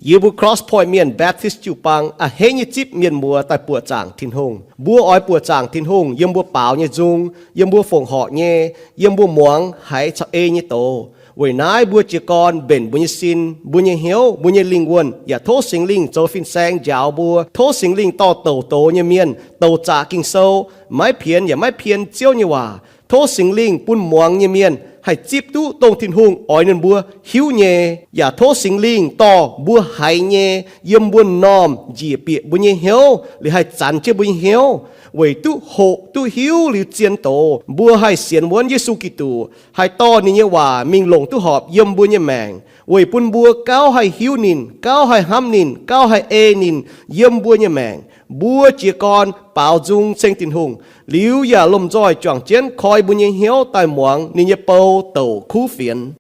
Yie mbuo Cross Point Mienh Baptist jiu-baang a'hneiv nyei zipv mienh muoz daaih buoqc zaangc Tin-Hungh. Mbuo oix buoqc zaangc Tin-Hungh yiem mbuo baaux nyei nzung, yiem mbuo fongc horc nyei, yiem mbuo muangx haiz caux ei nyei doz. Weic naaiv mbuo jiez gorn mbenc mbuo nyei sin, mbuo nyei hnyouv, mbuo nyei lingh wuonh, yaac tov Singx Lingh zoux fin-saeng njaaux mbuo. Tov Singx Lingh dorh douc doz nyei mienh, douc zaqc Ging-Sou, maiv pienx yaac maiv pien Ziouv nyei waac. Tov Singx Lingh bun muangx nyei mienh haih zipv duqv dongh Tin-Hungh oix ninh mbuo hiuv nyei. Yaac tov Singx Lingh dorh mbuo haiz nyei yiem mbuo m'normh njiec bieqc mbuo nyei hnyouv, liuz haih zanx jienv mbuo nyei hnyouv, weic duqv hoqc duqv hiuv liuz zien doz, mbuo haih sienx wuonv Yesu Giduc, haih dorh ninh nyei waac mingh longc duqv horpc yiem mbuo nyei maengc, weic bun mbuo gauh haih hiuv ninh, gauh haih hnamv ninh, gauh haih ei ninh yiem mbuo nyei maengc. Mbuo jiez gorn baaux nzung ceng Tin-Hungh, liuz yaac lomh nzoih juangc jienv koi mbuo nyei hnyouv daaih muangx ninh nyei bou douc kuv fienx.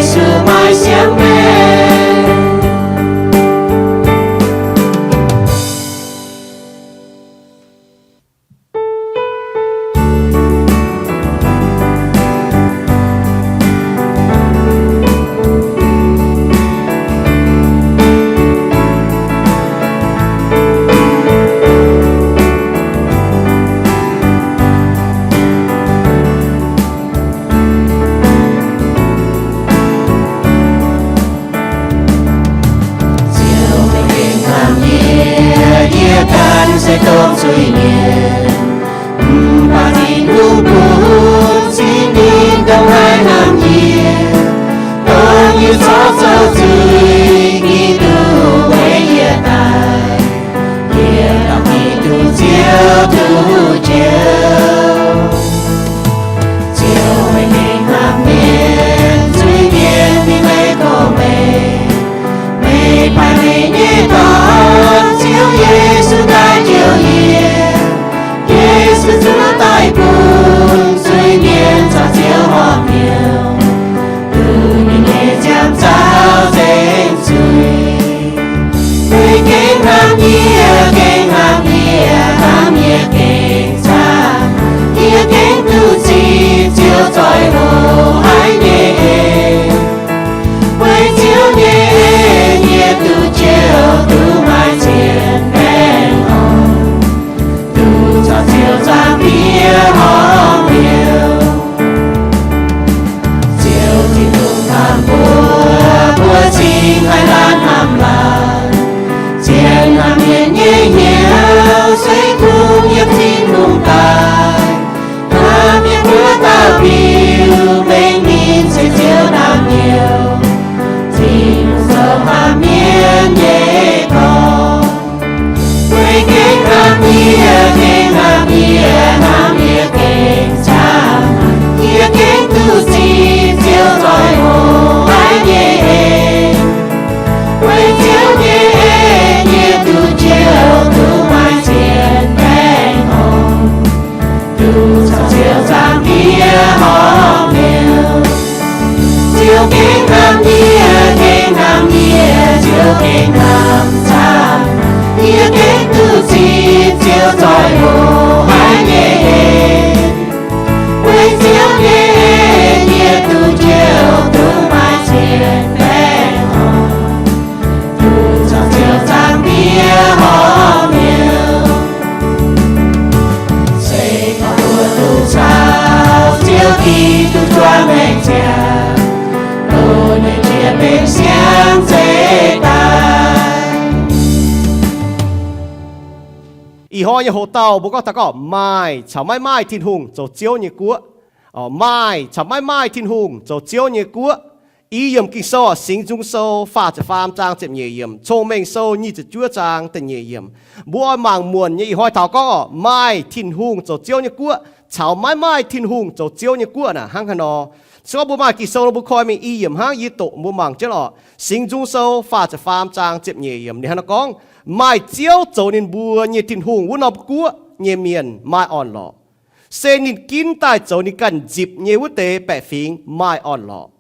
Yesu maaih siang-maengc. Ziouv, meih gengh hnamv yie, yie ganh se dongh zuiz-mienh. Mv baac Tin-Hungh bun cing ninh dongh haih hnamv yie, dongh yie corc zoux zuiz, Giduc weic yie daic. Yie daux Giduc Ziouv duqv njoux. Ziouv, meih gengh hnamv mienh, zuiz-mienh mingh leiz gorngv meih. Meih paaiv meih nyei Dorn, Ziouv Yesu, daaih njoux yie. Yesu zuqc daic bun zuiz-mienh caux Ziouv horpc hnyouv, duqv ninh nyei nziaamv zaux nzengc zuiz. Meih gengh hnamv yie, gengh hnamv yie, hnamv yie gengh camv. Yie gengh duqv zipv Ziouv zoih hoc haic nyei en. Weic Ziouv nyei en yie duqv njoux, duqv maaih cien-mbaengx orn, duqv caux Ziouv zaangc ndiev horpc hnyouv. Ziouv Tin-Hungh hnamv mbuo, mbuo cingx haih laanh hnamv laanh. Zien hnamv mienh nyei hnyouv se kungx yiem Tin-Hungh daaih. Hnamv mienh mbuo dauh biux, mengh ninh se Ziouv naamh nyouz. Tin-Hungh zoux hnamv mienh nyei gorn. Meih gengh hnamv yie, gengh hnamv yie, hnamv yie gengh camv. Yie gengh duqv zipv Ziouv zoih hoc haic nyei en. Weic Ziouv nyei en yie duqv njoux, duqv maaih cien-mbaengx orn, duqv caux Ziouv zaangc ndiev horpc hnyouv. Ziouv gengh hnamv yie, gengh hnamv yie, Ziouv gengh hnamv camv. Yie gengh duqv zipv Ziouv zoih hoc haic nyei en. Weic Ziouv nyei en yie duqv njoux, duqv maaih cien-mbaengx orn, duqv caux Ziouv zaangc ndiev horpc hnyouv. Se gorngv mbuo dungx caux Ziouv Giduc juangc maengc ziangh, loz-hnoi jiex mingh siang zeiz daaih. Ih hnoi nyei hoc-dauh mbuo gorngv taux gorngv maaih caux maiv maaih Tin-Hungh zoux Ziouv nyei guoqv. Maaih caux maiv maaih Tin-Hungh zoux Ziouv nyei guoqv. I yiemc Ging-Sou, Singx Nzung Sou faah ziepc faam zaang ziepc nyeic yiemc, Cong-Mengh Sou nyic ziepc juov zaang da'nyeic yiemc. Mbuo oix mangc muonc nyei ih hnoi taux gorngv maaih Tin-Hungh zoux Ziouv nyei guoqv caux maiv maaih Tin-Hungh zoux Ziouv nyei guoqv naaic hnangv haaix nor. Se gorngv mbuo maaih Ging-Sou nor, mbuo koi mingh i yiemc hnangv yie doqc mbuo mangc jienv oc. Singx Nzung Sou faah ziepc faam zaang ziepc nyeic yiemc ninh hnangv naaiv gorngv, maaih Ziouv zoux ninh mbuo nyei Tin-Hungh wuov norm guoqv nyei mienh maaih orn-lorqc. Se ninh ginv daaih zoux ninh ganh nzipc nyei wuov deix baeqc fingx maaih orn-lorqc.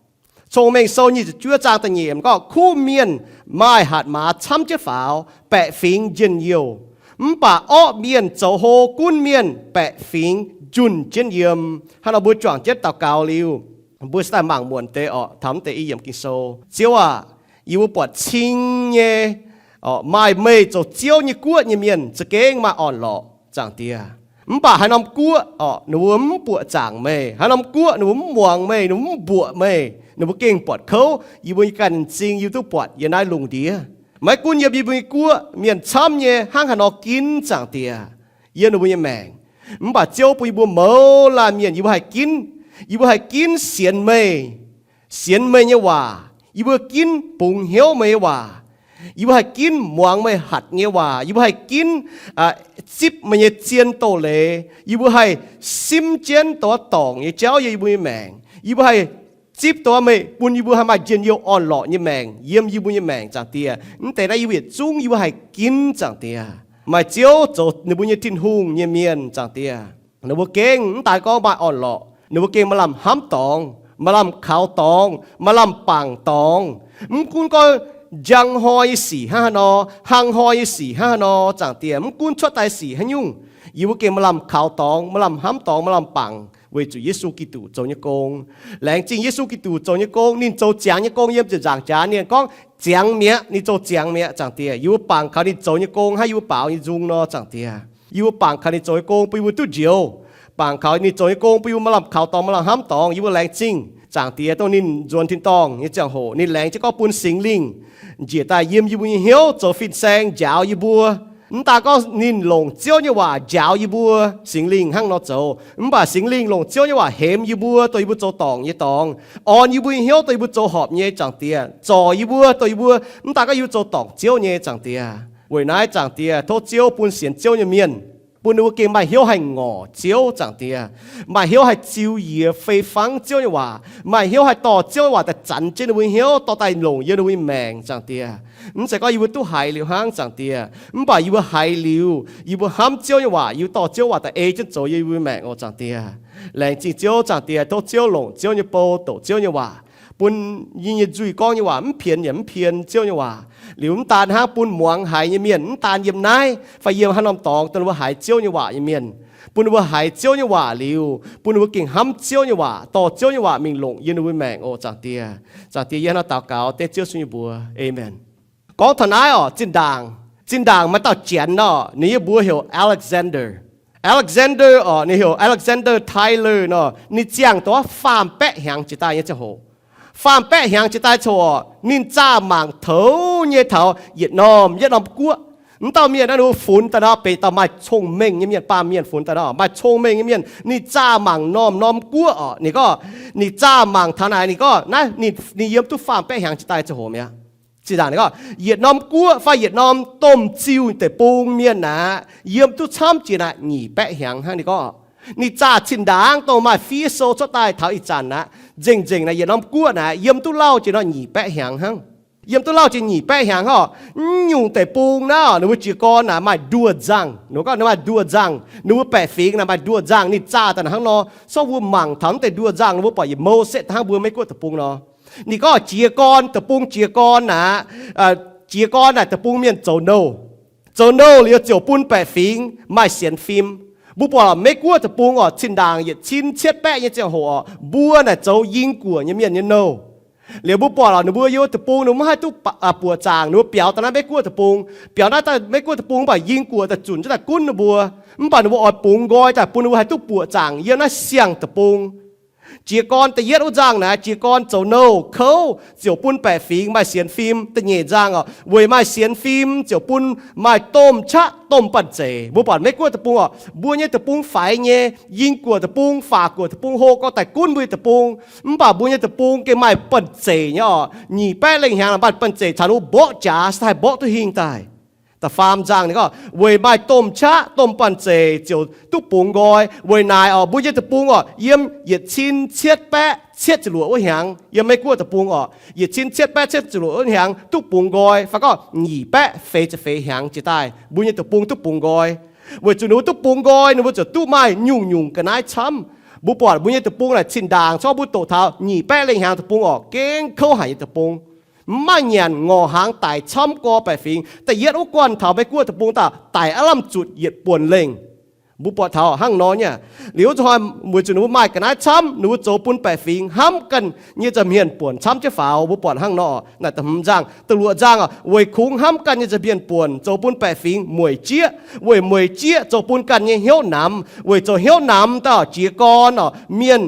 Cong-Mengh Sou nyic ziepc juov zaang da'nyeic yiemc gorngv, kuv mienh maaih hatc maaz camv jienv faaux, baeqc fingx njien-youh. Mv baac orqv mienh zoux hlo gunv mienh, baeqc fingx njunh jienv yiem. Hnangv nor mbuo juangc jienv daux gaux liuz, mbuo se daaih mangc muonc deix oc, taux mv deix i yiemc Ging-Sou. Ziouv aac, yie mbuo buatc cing nyei, maaih meih zoux Ziouv nyei guoqv nyei mienh za'gengh maaih orn-lorqc, Zaangc Diex. Mv baac haaix norm guoqv oc, ninh mbuo mv buoqc zaangc meih. Haaix norm guoqv ninh mbuo mv muangx meih, ninh mbuo mv mbuoqc meih, ninh mbuo gengh buatc kouv. Yie mbuo nyei ganh m'zing yie duqv buatc yiem naaiv lungh ndiev. Maiv gunv yiem yie mbuo nyei guoqv mienh camv nyei hnangv haaix nor ginv, Zaangc Diex, yiem ninh mbuo nyei maengc. Mv baac Ziouv bun yie mbuo mouz laanh mienh yie mbuo haih ginv. Yie mbuo haih ginv sienx meih, sienx meih nyei waac. Yie mbuo ginv bungx hnyouv meih nyei waac. Yie mbuo haih ginv muangx meih hatc nyei waac. Yie mbuo haih ginv zipv meih nyei zien doz-leiz. Yie mbuo haih simv jienv dongh wuov dorngc nyei jauv yiem yie mbuo nyei maengc. Yie mbuo haih zipv dongh wuov meih bun yie mbuo haih maaih njien-youh orn-lorqc nyei maengc yiem yie mbuo nyei maengc, Zaangc Diex. Mv deix naaiv yie mbuo yietc zungv yie mbuo haih ginv, Zaangc Diex. Maaih Ziouv zoux ninh mbuo nyei Tin-Hungh nyei mienh, Zaangc Diex, ninh mbuo gengh mv daaih gorngv maaih orn-lorqc, ninh mbuo gengh maaih lamh hnamv dorngx. maaih lamh kaux dorngx, maaih lamh bangc dorngx. Mv gunv gorngv njang hnoi nyei sic hnangv haaix nor, hnangv hnoi nyei sic hnangv haaix nor, Zaangc Diex, mv gunv cuotv daaih sic haaix nyungc, yie mbuo gengh maaih lamh kaux dorngx, maaih lamh hnamv dorngx, maaih lamh bangc weic zuqc Yesu Giduc zoux nyei gong. Laengz zingh Yesu Giduc zoux nyei gong. Ninh zoux ziangx nyei gong yiem ziepc nzaangc jaax ninh gorngv ziangx mi'aqv, ninh zoux ziangx mi'aqv, Zaangc Diex. Yie mbuo bangc kaux ninh zoux nyei gong hnangv yie mbuo baaux nyei nzung nor, Zaangc Diex. Yie mbuo bangc kaux ninh zoux nyei gong bun yie mbuo duqv njoux. Bangc kaux ninh zoux nyei gong bun yie mbuo maaih lamh kaux dorngx, maaih lamh hnamv dorngx. Yie mbuo laengz zingh Zaangc Diex dongh ninh nzuonx tin-dorngh nyei ziangh hoc ninh laengz jienv gorngv bun Singx Lingh njiec daaih yiem yie mbuo nyei hnyouv zoux fin-saeng njaaux yie mbuo. Mv daan gorngv ninh longc Ziouv nyei waac njaaux yie mbuo, Singx Lingh hnangv nor zoux, mv baac Singx Lingh longc Ziouv nyei waac hemx yie mbuo dongh yie mbuo zoux dorngc nyei dorngx, orn yie mbuo nyei hnyouv dongh yie mbuo zoux horpc nyei, Zaangc Diex, zorc yie mbuo dongh yie mbuo, mv daan gorngv yie mbuo zoux dorngc Ziouv nyei, Zaangc Diex. Weic naaiv, Zaangc Diex, tov Ziouv bun sienx Ziouv nyei mienh, bun ninh mbuo gengh maaih hnyouv haih ngorc Ziouv, Zaangc Diex, maaih hnyouv haih ziux yiez fei fangv Ziouv nyei waac, maaih hnyouv haih dorh Ziouv nyei waac daaih zanx jienv ninh mbuo hnyouv, dorh daaih longc yiem ninh mbuo nyei maengc, Zaangc Diex. Mv zeiz gorngv yie mbuo duqv haiz liuz hnangv, Zaangc Diex, mv baac yie mbuo haiz liuz, yie mbuo hnamv Ziouv nyei waac, yie mbuo dorh Ziouv waac daaih ei jienv zoux yiem yie mbuo nyei maengc oc, Zaangc Diex. Laengz zingh Ziouv, Zaangc Diex, tov Ziouv longc Ziouv nyei bou, doqc Ziouv nyei waac, bun yie nyei nzuih gorngv nyei waac mv pien yaac mv pien Ziouv nyei waac. Liuz mv daan hnangv, bun muangx haiz nyei mienh, mv daan yiem naaiv fai yiem haaix norm dorngx, dongh ninh mbuo haiz Ziouv nyei waac nyei mienh, bun ninh mbuo haiz Ziouv nyei waac liuz, bun ninh mbuo gengh hnamv Ziouv nyei waac, dorh Ziouv nyei waac mingh longc yiem ninh mbuo maengc oc, Zaangc Diex. Zaangc Diex, yie hnangv naaiv daux gaux dengv Ziouv Yesu nyei mbuox. Aamen. Gorngv taux naaiv oc, zinh ndaangc, zinh ndaangc maaih dauh janx nor, ninh nyei mbuox heuc Alexander. Alexander oc, ninh heuc Alexander Tyler nor, ninh ziangh dongh faam-baeqv hnyangx jiex daaih nyei ziangh hoc. Faam-baeqv hnyangx jiex daaih ziangh hoc, ninh zaah mangc toux nyei taux yietc norm yietc norm guoqv. Mv dauh mienh naaiv, ninh mbuo funx daaih nor, benx dauh maaih cong-mengh nyei mienh. Baamh mienh funx daaih nor, maaih cong-mengh nyei mienh. Ninh zaah mangc norm-norm guoqv oc. Ninh gorngv, ninh zaah mangc taux naaic, ninh gorngv naaiv ninh yiem duqv faam-baeqv hnyangx jiex daaih ziangh hoc mi'aqv. Zinh ndaangc ninh gorngv yietc norm guoqv fai yietc norm domh ziuh deic-bung mienh aqv, yiem duqv camv jiex naaic nyic baeqv hnyangx hnangv. Ninh gorngv ninh zaah zinh ndaangc dongh maaih fiev sou cuotv daaih taux ih zanc aqv, nzengc-nzengc naaic yietc norm guoqv naaic yiem duqv lauh jiex nor nyic baeqv hnyangx hnangv. Yiem duqv lauh jiex nyic baeqv hnyangx oc. Mv nyungc deic-bung naaiv, ninh mbuo jiez gorn naaic maaih nduoh nzangh. Ninh gorngv ninh maaih nduoh nzangh, ninh mbuo baeqc fingx naaic maaih nduoh nzangh. Ninh zaah daaih hnangv nor, so mbuo mangc taux naaiv deix nduoh nzangh, ninh mbuo buatc yietc mouh setv hnangv mbuo Meiv-Guoqv deic-bung nor. Ninh gorngv jiez gorn, deic-bung jiez gorn naaic, jiez gorn naaic deic-bung mienh zoux nouh. Zoux nouh liuz ziouc bun baeqc fingx maaih sienx fim. Mbuo buatc Meiv-Guoqv deic-bung oc, zinh ndaangc yietc cin cietv baeqv nyei ziangh hoc oc, mbuo naaic zoux ying guoqv nyei mienh nyei nouh. Liuz mbuo buatc oc, ninh mbuo yiem deic-bung ninh mbuo maiv haih duqv buoqc zaangc, ninh mbuo biaux daaih naaiv Meiv-Guoqv deic-bung. Biaux naaiv daaih Meiv-Guoqv deic-bung mv baac ying guoqv daaih zunc jienv daaih gunv ninh mbuo. Mv baac ninh mbuo oix bungx nqoi daaih bun ninh mbuo haih duqv buoqc zaangc yiem naaiv siang-deic-bung. Jiez gorn da'yietv wuov nzangh naaic, jiez gorn zoux nouh kouv ziouc bun baeqc fingx maaih sienx fim. Da'nyeic nzangh oc, weic maaih sienx fim ziouc bun maaih domh qaqv domh banh zeic. Mbuo buatc Meiv-Guoqv deic-bung oc, mbuo nyei deic-bung faix nyei, ying guoqv deic-bung, fac guoqv deic-bung hlo gorngv daaih gunv mbuo nyei deic-bung. Mv baac mbuo nyei deic-bung gengh maaih banh zeic nyei oc. Nyic baeqv lengh hnyangx maaih banh zeic caux ninh mbuo mborqv jaax, se haih mborqv duqv hingh daaih. Da'faam nzangh ninh gorngv, weic maaih domh qaqv domh banh zeic ziouc duqv bungx nqoi. Weic naaic oc, mbuo nyei deic-bung oc, yiem yietc cin cietv baeqv cietv ziepc luoqc wuov hnyangx, yiem Meiv-Guoqv deic-bung oc, yietc cin cietv baeqv cietv ziepc luoqc wuov hnyangx duqv bungx nqoi, fai gorngv nyic baeqv feix ziepc feix hnyangx jiex daaih mbuo nyei deic-bung duqv bungx nqoi. Weic zuqc ninh mbuo duqv bungx nqoi, ninh mbuo ziouc duqv maaih nyungc-nyungc ga'naaiv camv. Mbuo buatc mbuo nyei deic-bung naaic zinh ndaangc corc mbuo doqc taux nyic baeqv lengh hnyangx deic-bung oc, gengh kouv haic nyei deic-bung. Mv maaih nyanc ngorc hnaangx daic camv gorx baeqc fingx. Da'yietv wuov guanh taux Meiv-Guoqv deic-bung daaih daic aav lamh zuqc yietc buonc lengh. Mbuo buatc taux hnangv nor nyei. Liuz zuqc hnoi weic zuqc ninh mbuo maaih ga'naaiv camv, ninh mbuo zoux bun baeqc fingx hnamv ganh nyei nza'hmien buonc camv jienv faaux. Mbuo buatc hnangv nor. Naaic da'hmz nzangh, da'luoqc nzangh oc, weic kungx hnamv ganh nyei nza'hmien buonc zoux bun baeqc fingx mueic jieqv, weic mueic jieqv zoux bun ganh nyei hnyouv namx, weic zoux hnyouv namx daaih jiez gorn oc, mienh,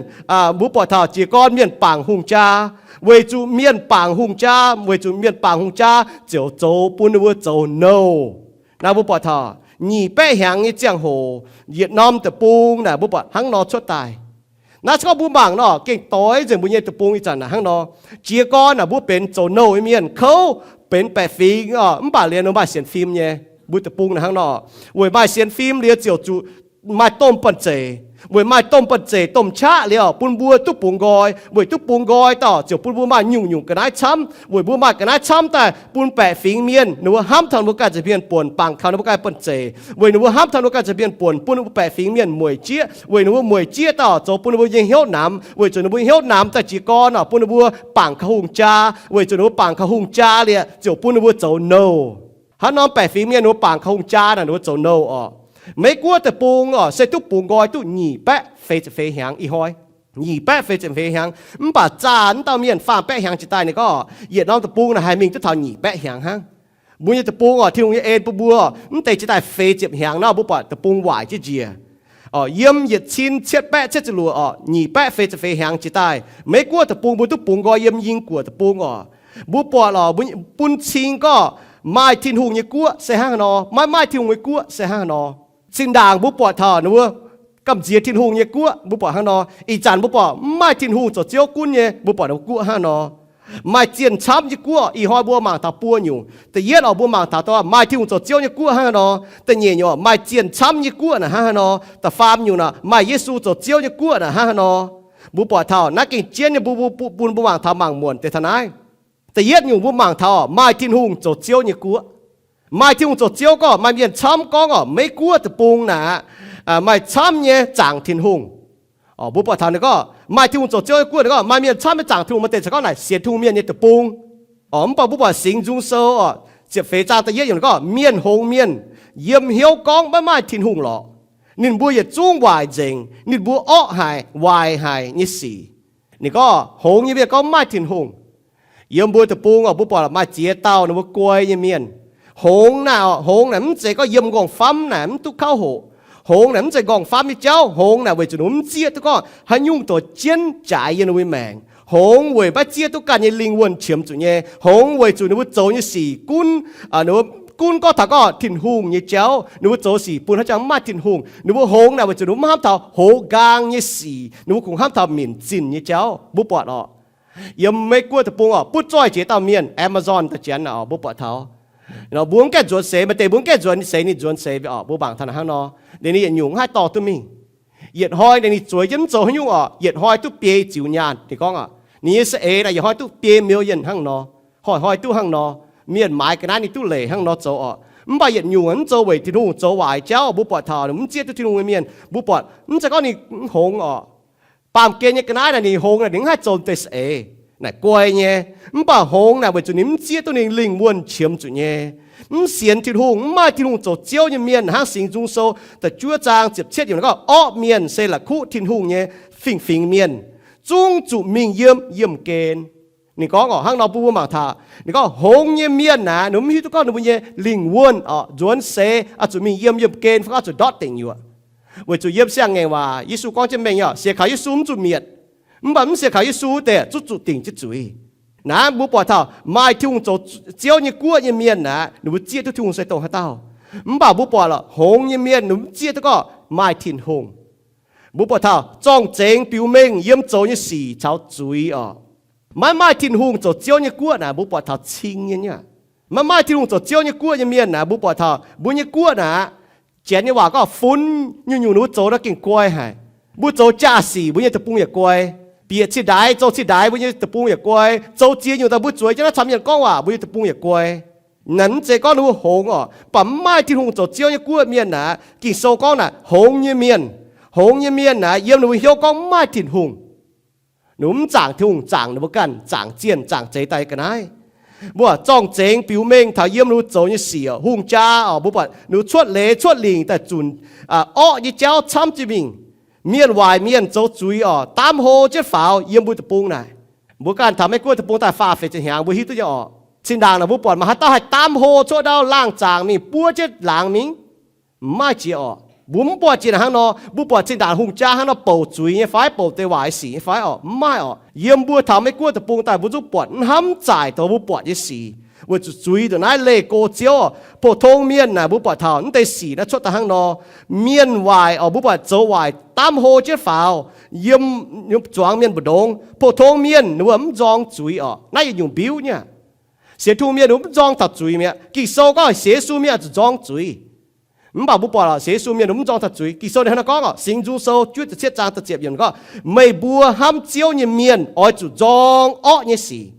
mbuo buatc taux jiez gorn mienh bangc hungh jaa, weic zuqc mienh bangc hungh jaa, weic zuqc mienh bangc hungh jaa ziouc zoux bun ninh mbuo zoux nouh. Naaiv mbuo buatc taux nyic baeqv hnyangx nyei ziangh hoc, yietc norm deic-bung naaic mbuo buatc hnangv nor cuotv daaih. Naaiv se gorngv mbuo mangc nor, gengh doix nzengc mbuo nyei deic-bung ih zanc naaic hnangv nor. Jiez gorn naaic mbuo benx zoux nouh nyei mienh, kouv benx baeqc fingx oc, mv baac liuz ninh maaih sienx fim nyei. Mbuo deic-bung naaic hnangv nor, weic maaih sienx fim liuz ziouc zuqc maaih domh banh zeic. Weic maaih domh banh zeic domh qaqv liuz bun mbuo duqv bungx nqoi. Weic duqv bungx nqoi daaih ziouc bun mbuo maaih nyungc-nyungc ga'naaiv camv. Weic mbuo maaih ga'naaiv camv daaih bun baeqc fingx mienh ninh mbuo hnamv taux ninh mbuo ganh za'hmien buonc, bangc kaux ninh mbuo ganh banh zeic. Weic ninh mbuo hnamv taux ninh mbuo ganh za'hmien buonc, bun ninh mbuo baeqc fingx mienh mueic jieqv. Weic ninh mbuo mueic jieqv daaih zoux bun ninh mbuo nyei hnyouv namx. Weic zuqc ninh mbuo hnyouv namx daaih jiez gorn oc, bun ninh mbuo bangc kaux hungh jaa. Weic zuqc ninh mbuo bangc kaux hungh jaa liuz ziouc bun ninh mbuo zoux nouh. Hnangv norm baeqc fingx mienh ninh mbuo bangc kaux hungh jaa naaic ninh mbuo zoux nouh oc. Meiv Guoqv deic-bung oc se duqv bungx nqoi duqv nyic baeqv feix ziepc feix hnyangx ih hnoi. Nyic baeqv feix ziepc feix hnyangx. Mv baac zaah wuov dauh mienh faam baeqv hnyangx jiex daaih ninh gorngv yietc norm deic-bung naaic haih mingh duqv taux nyic baeqv hnyangx hnangv. Mbuo nyei deic-bung oc, Tin-Hungh nyei en bun mbuo, mv deix jiex daaih feix ziepc hnyangx nor mbuo buatc deic-bung waaic jienv njiec. Yiem yietc cin cietv baeqv cietv ziepc luoqc oc, nyic baeqv feix ziepc feix hnyangx jiex daaih Meiv Guoqv deic-bung mbuo duqv bungx nqoi yiem Ying Guoqv deic-bung oc. Mbuo buatc oc, bun cing gorngv maaih Tin-Hungh nyei guoqv se hnangv haaix nor, maiv maaih Tin-Hungh nyei guoqv se hnangv haaix nor. Zinh ndaangc mbuo buatc taux ninh mbuo gamh nziex Tin-Hungh nyei guoqv mbuo buatc hnangv nor. Ih zanc mbuo buatc mv maaih Tin-Hungh zoux Ziouv gunv nyei mbuo buatc ninh mbuo guoqv hnangv haaix nor. Maaih zienh camv nyei guoqv, ih hnoi mbuo mangc taux buo nyungc. Da'yietv oc, mbuo mangc taux dongh maaih Tin-Hungh zoux Ziouv nyei guoqv hnangv haaix nor. Da'nyeic nyungc, maaih zienh camv nyei guoqv naaic hnangv haaix nor. Da'faam nyungc naaic, maaih Yesu zoux Ziouv nyei guoqv naaic hnangv haaix nor. Mbuo buatc taux naaiv gengh jienv nyei, mbuo, mbuo, bun mbuo mangc taux mangc muonc deix taux naaiv. Da'yietv nyungc mbuo mangc taux maaih Tin-Hungh zoux Ziouv nyei guoqv. Maaih Tin-Hungh zoux Ziouv gorngv maaih mienh camv gorngv oc, Meiv Guoqv deic-bung naaic maaih camv nyei zaangc Tin-Hungh. Mbuo buatc taux ninh gorngv maaih Tin-Hungh zoux Ziouv nyei guoqv, ninh gorngv maaih mienh camv nyei zaangc Tin-Hungh, maaih deix caux gorngv naaic sienx Tin-Hungh mienh nyei deic-bung. Mv baac mbuo buatc Singx Nzung Sou ziepc feix zaang da'yietv nyungc gorngv, mienh hngongx mienh yiem hnyouv gorngv maiv maaih Tin-Hungh lorqc. Ninh mbuo yietc zungv waaic nzengc, ninh mbuo orqv haic, waaic haic nyei sic. Ninh gorngv hngongx nyei mienh gorngv maiv maaih Tin-Hungh. Yiem mbuo deic-bung oc, mbuo buatc maaih ziex dauh ninh mbuo guai nyei mienh. Hngongx naaic, hngongx naaic mv zeiz gorngv yiem nqorngv-famv naaic mv duqv kauv hoqc. Hngongx naaic mv zeiz nqorngv-famv nyei jauv. Hngongx naaic weic zuqc ninh mbuo mv zieqv duqv gorngv haaix nyungc dorh jienv jaaix yiem ninh mbuo nyei maengc. Hngongx weic maiv zieqv duqv ganh nyei lingh wuonh qiemx zuqc nyei. Hngongx weic zuqc ninh mbuo zoux nyei sic gunv, ninh mbuo gunv gorngv taux gorngv Tin-Hungh nyei jauv. Ninh mbuo zoux sic bun haaix jangx mv maaih Tin-Hungh. Ninh mbuo hngongx naaic weic zuqc ninh mbuo mv hnamv taux hoz nqaang nyei sic, ninh mbuo kungx hnamv taux minc zinh nyei jauv. Mbuo buatc oc, yiem Meiv Guoqv deic-bung oc, butv zoih jiex dauh mienh Amazon daaih janx oc, mbuo buatc taux mbuo mv gaengh nzuonx seix, maaih deix mbuo mv gaengh nzuonx seix ninh nzuonx seix oc, mbuo mangc taux naaic hnangv nor. Ninh, ninh yietc nyungc mv haih dorh duqv mingh. Yietc hnoi ninh, ninh zueiz jienv mv zoux haaix nyungc oc, yietc hnoi duqv biei ziux nyaanh. Ninh gorngv oc, ninh nyei saeng-eix naaic yietc hnoi duqv biei million hnangv nor. Hnoi-hnoi duqv hnangv nor. Mienh maaiz ga'naaiv ninh duqv leic hnangv nor zoux oc. Mv baac yietc nyungc mv zoux weic Tin-Hungh, zoux waaic jauv. Mbuo buatc taux ninh mv zieqv duqv Tin-Hungh nyei mienh. Mbuo buatc mv zeiz gorngv ninh mv hngongx oc. Baamh gen nyei ga'naaiv naaic ninh hngongx naaic ninh mv haih zoux deix saeng-eix. Naaic guai nyei. Mv baac hngongx naaic weic zuqc ninh mv zieqv duqv ninh lingh wuonh qiemx zuqc nyei. Mv sienx Tin-Hungh, mv maaih Tin-Hungh zoux Ziouv nyei mienh hnangv Singx Nzung Sou da'juov zaang ziepc cietv yiemc gorngv, orqv mienh se la'kuqv Tin-Hungh nyei fingx-fingx mienh, zungv zuqc mingh yiem yiemh gen. Ninh gorngv oc, hnangv nor bun mbuo mangc taux ninh gorngv hngongx nyei mienh naaic ninh mv hiuv duqv gorngv ninh mbuo nyei lingh wuonh oc, nzuonx seix oix zuqc mingh yiem yiemh gen fai gorngv zuqc ndortv deic nyuoqc. Weic zuqc yiem Siang-Ngaengc Waac Yesu gorngv jienv mengh oc, sienx kaux Yesu mv zuqc mietc. Mv baac mv sienx kaux Yesu deix zungv zuqc dingc jienv zuiz. Naaiv mbuo buatc taux maaih Tin-Hungh zoux Ziouv nyei guoqv nyei mienh naaic ninh mbuo zieqv duqv Tin-Hungh se dongh haaix dauh. Mv baac mbuo buatc lorqc hngongx nyei mienh ninh mv zieqv duqv gorngv maaih Tin-Hungh. Mbuo buatc taux zorng-zengx biux mengh yiem zoux nyei sic caux zuiz oc. Maiv maaih Tin-Hungh zoux Ziouv nyei guoqv naaic mbuo buatc taux cing nyei nyei. Maiv maaih Tin-Hungh zoux Ziouv nyei guoqv nyei mienh naaic mbuo buatc taux mbuo nyei guoqv naaic, Janx nyei waac gorngv funx nyungc-nyungc ninh mbuo zoux naaiv gengh guai haic. Mbuo zoux jaa-sic mbuo nyei deic-bung yaac guai. Bieqc cin-ndaix zoux cin-ndaix mbuo nyei deic-bung yaac guai. Zoux ziex nyungc daaih mbuo zueiz jienv naaiv camv mienh gorngv waac mbuo nyei deic-bung yaac guai. Naaiv mv zeiz gorngv ninh mbuo hngongx oc, mv baac mv maaih Tin-Hungh zoux Ziouv nyei guoqv mienh naaic, Ging-Sou gorngv naaic hngongx nyei mienh, hngongx nyei mienh naaic yiem ninh mbuo hnyouv gorngv mv maaih Tin-Hungh. Ninh mbuo mv zaangc Tin-Hungh, zaangc ninh mbuo ganh, zaangc zienh zaangc zeix daaih ga'naaiv. Mbuo zorng-zengx biux mengh taux yiem ninh mbuo zoux nyei sic, hungh jaa oc, mbuo buatc ninh mbuo cuotv leiz cuotv lingc daaih zunc orqv nyei jauv camv jienv mingh. Mienh waaic mienh zoux zuiz oc, daamv hlo jienv faaux yiem mbuo deic-bung naaic. Mbuo ganh taux Meiv Guoqv deic-bung daaih faah feix ziepc hnyangx mbuo hiuv duqv nyei oc. Zinh ndaangc naaic mbuo buatc maaih haaix dauh haih daamv hlo cuotv ndau laangh zaangc mingh buov jienv laangz mingh? Mv maaih jiex oc. Mbuo mv buatc jiex naaic hnangv nor. Mbuo buatc zinh ndaangc hungh jaa hnangv nor bouc zuiz nyei fai bouc deix waaic sic nyei fai oc? Mv maaih oc. Yiem mbuo taux Meiv Guoqv deic-bung daaih mbuo zungv buatc mv hnamv zaaic dongh mbuo buatc nyei sic. Weic zuqc zuiz ndongc naaiv leih go Ziouv oc. Pou-tong mienh naaic mbuo buatc taux mv deix sic naaiv cuotv daaih hnangv nor. Mienh waaic oc, mbuo buatc zoux waaic daamv hlo jienv faaux yiem zuangx mienh mbu'ndongx. Pou-tong mienh ninh mbuo mv nzorng zuiz oc. Naaiv yietc nyungc mbiuv nyei. Sienx Tin-Hungh mienh ninh mbuo mv nzorng taux zuiz mi'aqv. Ging-Sou gorngv sienx Yesu mienh zuqc nzorng zuiz. Mv baac mbuo buatc sienx Yesu mienh mv nzorng taux zuiz. Ging-Sou ninh hnangv naaiv gorngv oc, Singx Nzung Sou juov ziepc cietv zaang da'ziepc yiemc gorngv, meih mbuo hnamv Ziouv nyei mienh oix zuqc nzorng orqv nyei sic.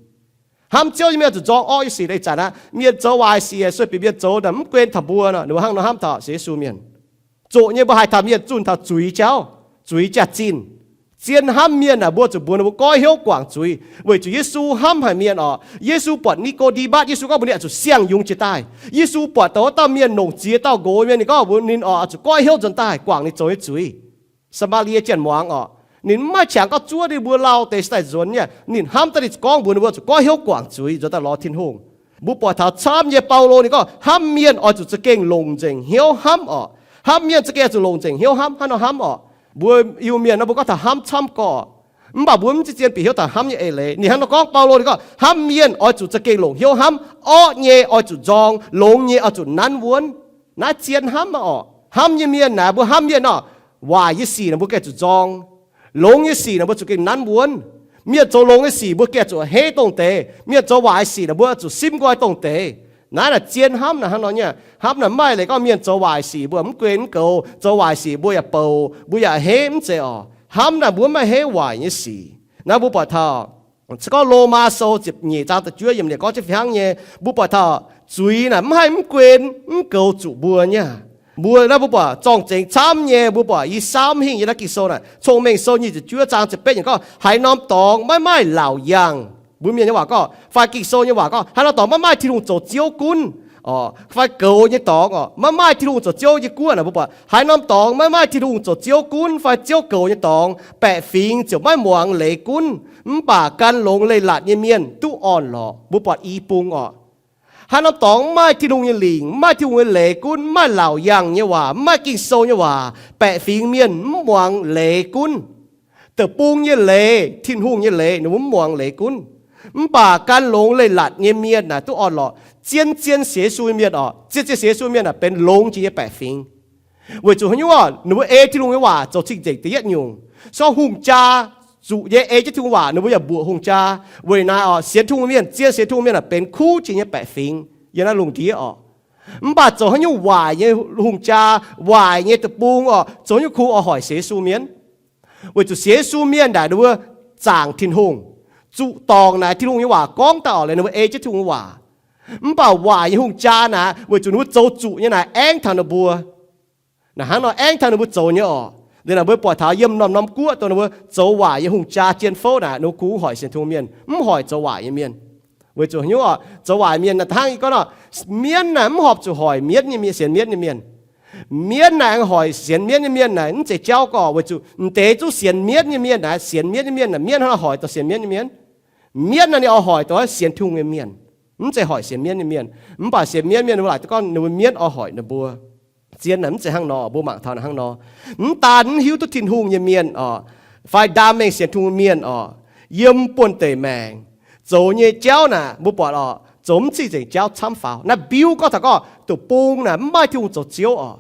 Hnamv Ziouv nyei mienh oix zuqc nzorng orqv nyei sic. Ih zanc naaiv mienh zoux waaic sic, sueih bieqc mienh zoux naaic mv guen taux mbuo nor, ninh mbuo hnangv nor hnamv taux sienx Yesu mienh. Zuqc nyei mbuo haaix taux mienh zunh taux zuiz jauv, zuiz jaax-zinh. Zien hnamv mienh naaic, mbuo zuqc mbuox ninh mbuo goiv hnyouv guangc zuiz, weic zuqc Yesu hnamv haic mienh oc. Yesu buatc Ni^ko^nde^matv, Yesu gorngv mbuox ninh oix zuqc siang-yungz jiex daaih. Yesu buatc dongh wuov dauh mienh longc ziex dauh nqox mienh, ninh gorngv mbuox ninh oc, oix zuqc goiv hnyouv nzuonx daaih guangc ninh zoux nyei zuiz. Saa^maa^lie janx muangx oc, ninh mv maaih qangx gorngv zuov ninh mbuo lauh deix, se daaih nzuonx nyei. Ninh hnamv daaih ninh zuqc gorngv mbuox ninh mbuo zuqc goiv hnyouv guangc zuiz, nzuonx daaih lorz Tin-Hungh. Mbuo buatc taux camv nyei Baulo ninh gorngv hnamv mienh oix zuqc za'gengh longc nzengc hnyouv hnamv oc. Hnamv mienh za'gengh oix zuqc longc nzengc hnyouv hnamv. Hnangv nor hnamv oc, mbuo Iu-Mienh nor mbuo gorngv taux hnamv camv gorqv, mv baac mbuo mv zeiz zien bieqc hnyouv taux hnamv nyei eix leiz. Ninh hnangv nor gorngv, Baulo ninh gorngv hnamv mienh oix zuqc za'gengh longc hnyouv hnamv. Orqv nyei oix zuqc nzorng, longx nyei oix zuqc nanv wuonv. Naaiv zien hnamv aqv oc. Hnamv nyei mienh naaic, mbuo hnamv mienh nor, waaic nyei sic naaic mbuo gengh zuqc nzorng. Longx nyei sic naaic mbuo zuqc gengh nanv wuonv. Mienh zoux longx nyei sic mbuo gengh zuqc a'hneiv dongh deix. Mienh zoux waaic sic naaic mbuo zuqc simv nqoi dongh deix. Naaiv naaic zien hnamv naaic hnangv nor nyei. Hnamv naaic mv maaih leiz gorngv mienh zoux waaic sic mbuo mv guen mv goux, zoux waaic sic mbuo yaac bouc, mbuo yaac a'hneiv, mv zeiz oc. Hnamv naaic mbuo mv maaih a'hneiv waaic nyei sic. Naaiv mbuo buatc taux, se gorngv Lomaa Sou ziepc nyeic zaang da'juov yiemc ninh gorngv jienv fih hnangv nyei. Mbuo buatc taux zuiz naaic mv haih mv guen mv goux zuqc mbuo nyei. Mbuo naaiv mbuo buatc zorng-zengx camv nyei. Mbuo buatc i saauv mv hingh yiem naaiv Ging-Sou naaic, Cong-Mengh Sou nyic ziepc juov zaang ziepc betv yiemc gorngv, haaix norm dorngx maiv maaih laauc yangh, mbuo mienh nyei waac gorngv, fai Ging-Sou nyei waac gorngv, haaix norm dorngx maiv maaih Tin-Hungh zoux Ziouv gunv, fai goux nyei dorngx oc, maiv maaih Tin-Hungh zoux Ziouv nyei guoqv naaic, mbuo buatc haaix norm dorngx maiv maaih Tin-Hungh zoux Ziouv gunv fai Ziouv goux nyei dorngx, baeqc fingx ziouc maiv muangx leiz gunv. Mv baac gan longx leiz-latc nyei mienh duqv orn-lorqc. Mbuo buatc i bung oc. Haaix norm dorngx mv maaih Tin-Hungh nyei lingc, mv maaih Tin-Hungh nyei leiz gunv, mv maaih laauc yangh nyei waac, mv maaih Ging-Sou nyei waac, baeqc fingx mienh mv muangx leiz gunv. Deic-bung nyei leiz, Tin-Hungh nyei leiz, ninh mbuo mv muangx leiz gunv. Mv baac gan longx leiz-latc nyei mienh naaic duqv orn-lorqc. Zien-zien sienx Yesu nyei mienh oc, zien-zien sienx Yesu mienh naaic benx longx jiex nyei baeqc fingx. Weic zuqc haaix nyungc oc, ninh mbuo ei Tin-Hungh nyei waac zoux cing-nzengc da'yietv nyungc. Se gorngv hungh jaa zuqc nyei ei jienv Tin-Hungh waac, ninh mbuo yaac mbuoqc hungh jaa. Weic naaiv oc, sienx Tin-Hungh mienh, zien sienx Tin-Hungh mienh naaic benx kuv jiex nyei baeqc fingx yiem naaiv lungh ndiev oc. Mv baac zoux haaix nyungc waaic nyei hungh jaa, waaic nyei deic-bung oc, zoux haaix nyungc kungx oix hoic sienx Yesu mienh? Weic zuqc sienx Yesu mienh naaic ninh mbuo zaangc Tin-Hungh, zuqc dorngc naaic Tin-Hungh nyei waac gorngv daaih oc, liuz ninh mbuo ei jienv Tin-Hungh nyei waac. Mv baac waaic nyei hungh jaa naaic, weic zuqc ninh mbuo zoux zuqc nyei naaic aengv taux ninh mbuo. Naaic hnangv nor aengv taux ninh mbuo zoux nyei oc. Liuz naaic mbuo buatc taux yiem norm-norm guoqv dongh ninh mbuo zoux waaic nyei hungh jaa jien fouv naaic, ninh mbuo kungx hoic sienx Tin-Hungh mienh, mv hoic zoux waaic nyei mienh. Weic zuqc haaix nyungc oc, zoux waaic mienh naaic hnangv yie gorngv nor, mienv naaic mv horpc zuqc hoic mienv nyei mienh, sienx mienv nyei mienh. Mienv naaic aengx hoic sienx mienv nyei mienh naaic mv zeiz jauv gorqv, weic zuqc m'deix zungv sienx mienv nyei mienh naaic, sienx mienv nyei mienh naaic, mienv hnangv nor hoic dongh sienx mienv nyei mienh. Mienv naaic ninh oix hoic dongh sienx Tin-Hungh nyei mienh, mv zeiz hoic sienx mienv nyei mienh. Mv baac sienx mienv mienh ninh mbuo laaic duqv gorngv ninh mbuo mienv oix hoic ninh mbuo. Zien naaic mv zeiz hnangv nor, mbuo mangc taux naaic hnangv nor. Mv daan mv hiuv duqv Tin-Hungh nyei mienh oc, fai ndaam mengh sienx Tin-Hungh mienh oc, yiem buonv-deic maengc zoux nyei jauv naaic, mbuo buatc oc, zoux mv cing-nzengc jauv camv faaux. Naaiv mbiuv gorngv taux gorngv deic-bung naaic mv maaih Tin-Hungh zoux Ziouv oc.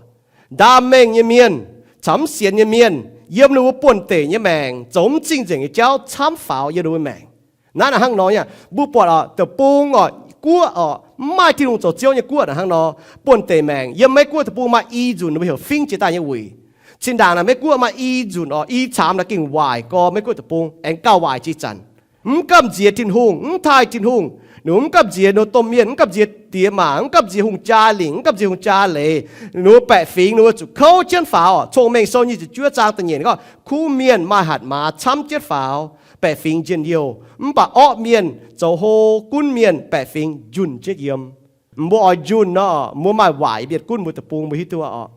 Ndaam mengh nyei mienh caux mv sienx nyei mienh yiem ninh mbuo buonv-deic nyei maengc zoux mv cing-nzengc nyei jauv camv faaux yiem ninh mbuo maengc. Naaiv naaic hnangv nor nyei, mbuo buatc oc, deic-bung oc, guoqv oc, mv maaih Tin-Hungh zoux Ziouv nyei guoqv naaic hnangv nor. Buonv-deic maengc yiem Meiv-Guoqv deic-bung maaih i nzunc ninh mbuo heuc fingv jiex daaih nyei wuic. Cin-ndaangc naaic Meiv-Guoqv maaih i nzunc oc, i caamx naaic gengh waaic gorx Meiv-Guoqv deic-bung, aengx gauh waaic jiex zanc. Mv gamh nziex Tin-Hungh, mv taaih Tin-Hungh. Ninh mbuo mv gamh nziex ninh mbuo domh mienh, mv gamh nziex diex maac, mv gamh nziex hungh jaa lingc, mv gamh nziex hungh jaa leiz. Ninh mbuo baeqc fingx ninh mbuo zuqc kouv jienv faaux. Cong-Mengh Sou nyic ziepc juov zaang da'nyeic gorngv, kuv mienh maaih hatc maaz camv jienv faaux, baeqc fingx njien-youh. Mv baac orqv mienh, zoux hlo gunv mienh, baeqc fingx njunh jienv yiem. Mbuo oix njunh nor, mbuo maaih waaic mienh gunv mbuo deic-bung, mbuo hiuv duqv oc.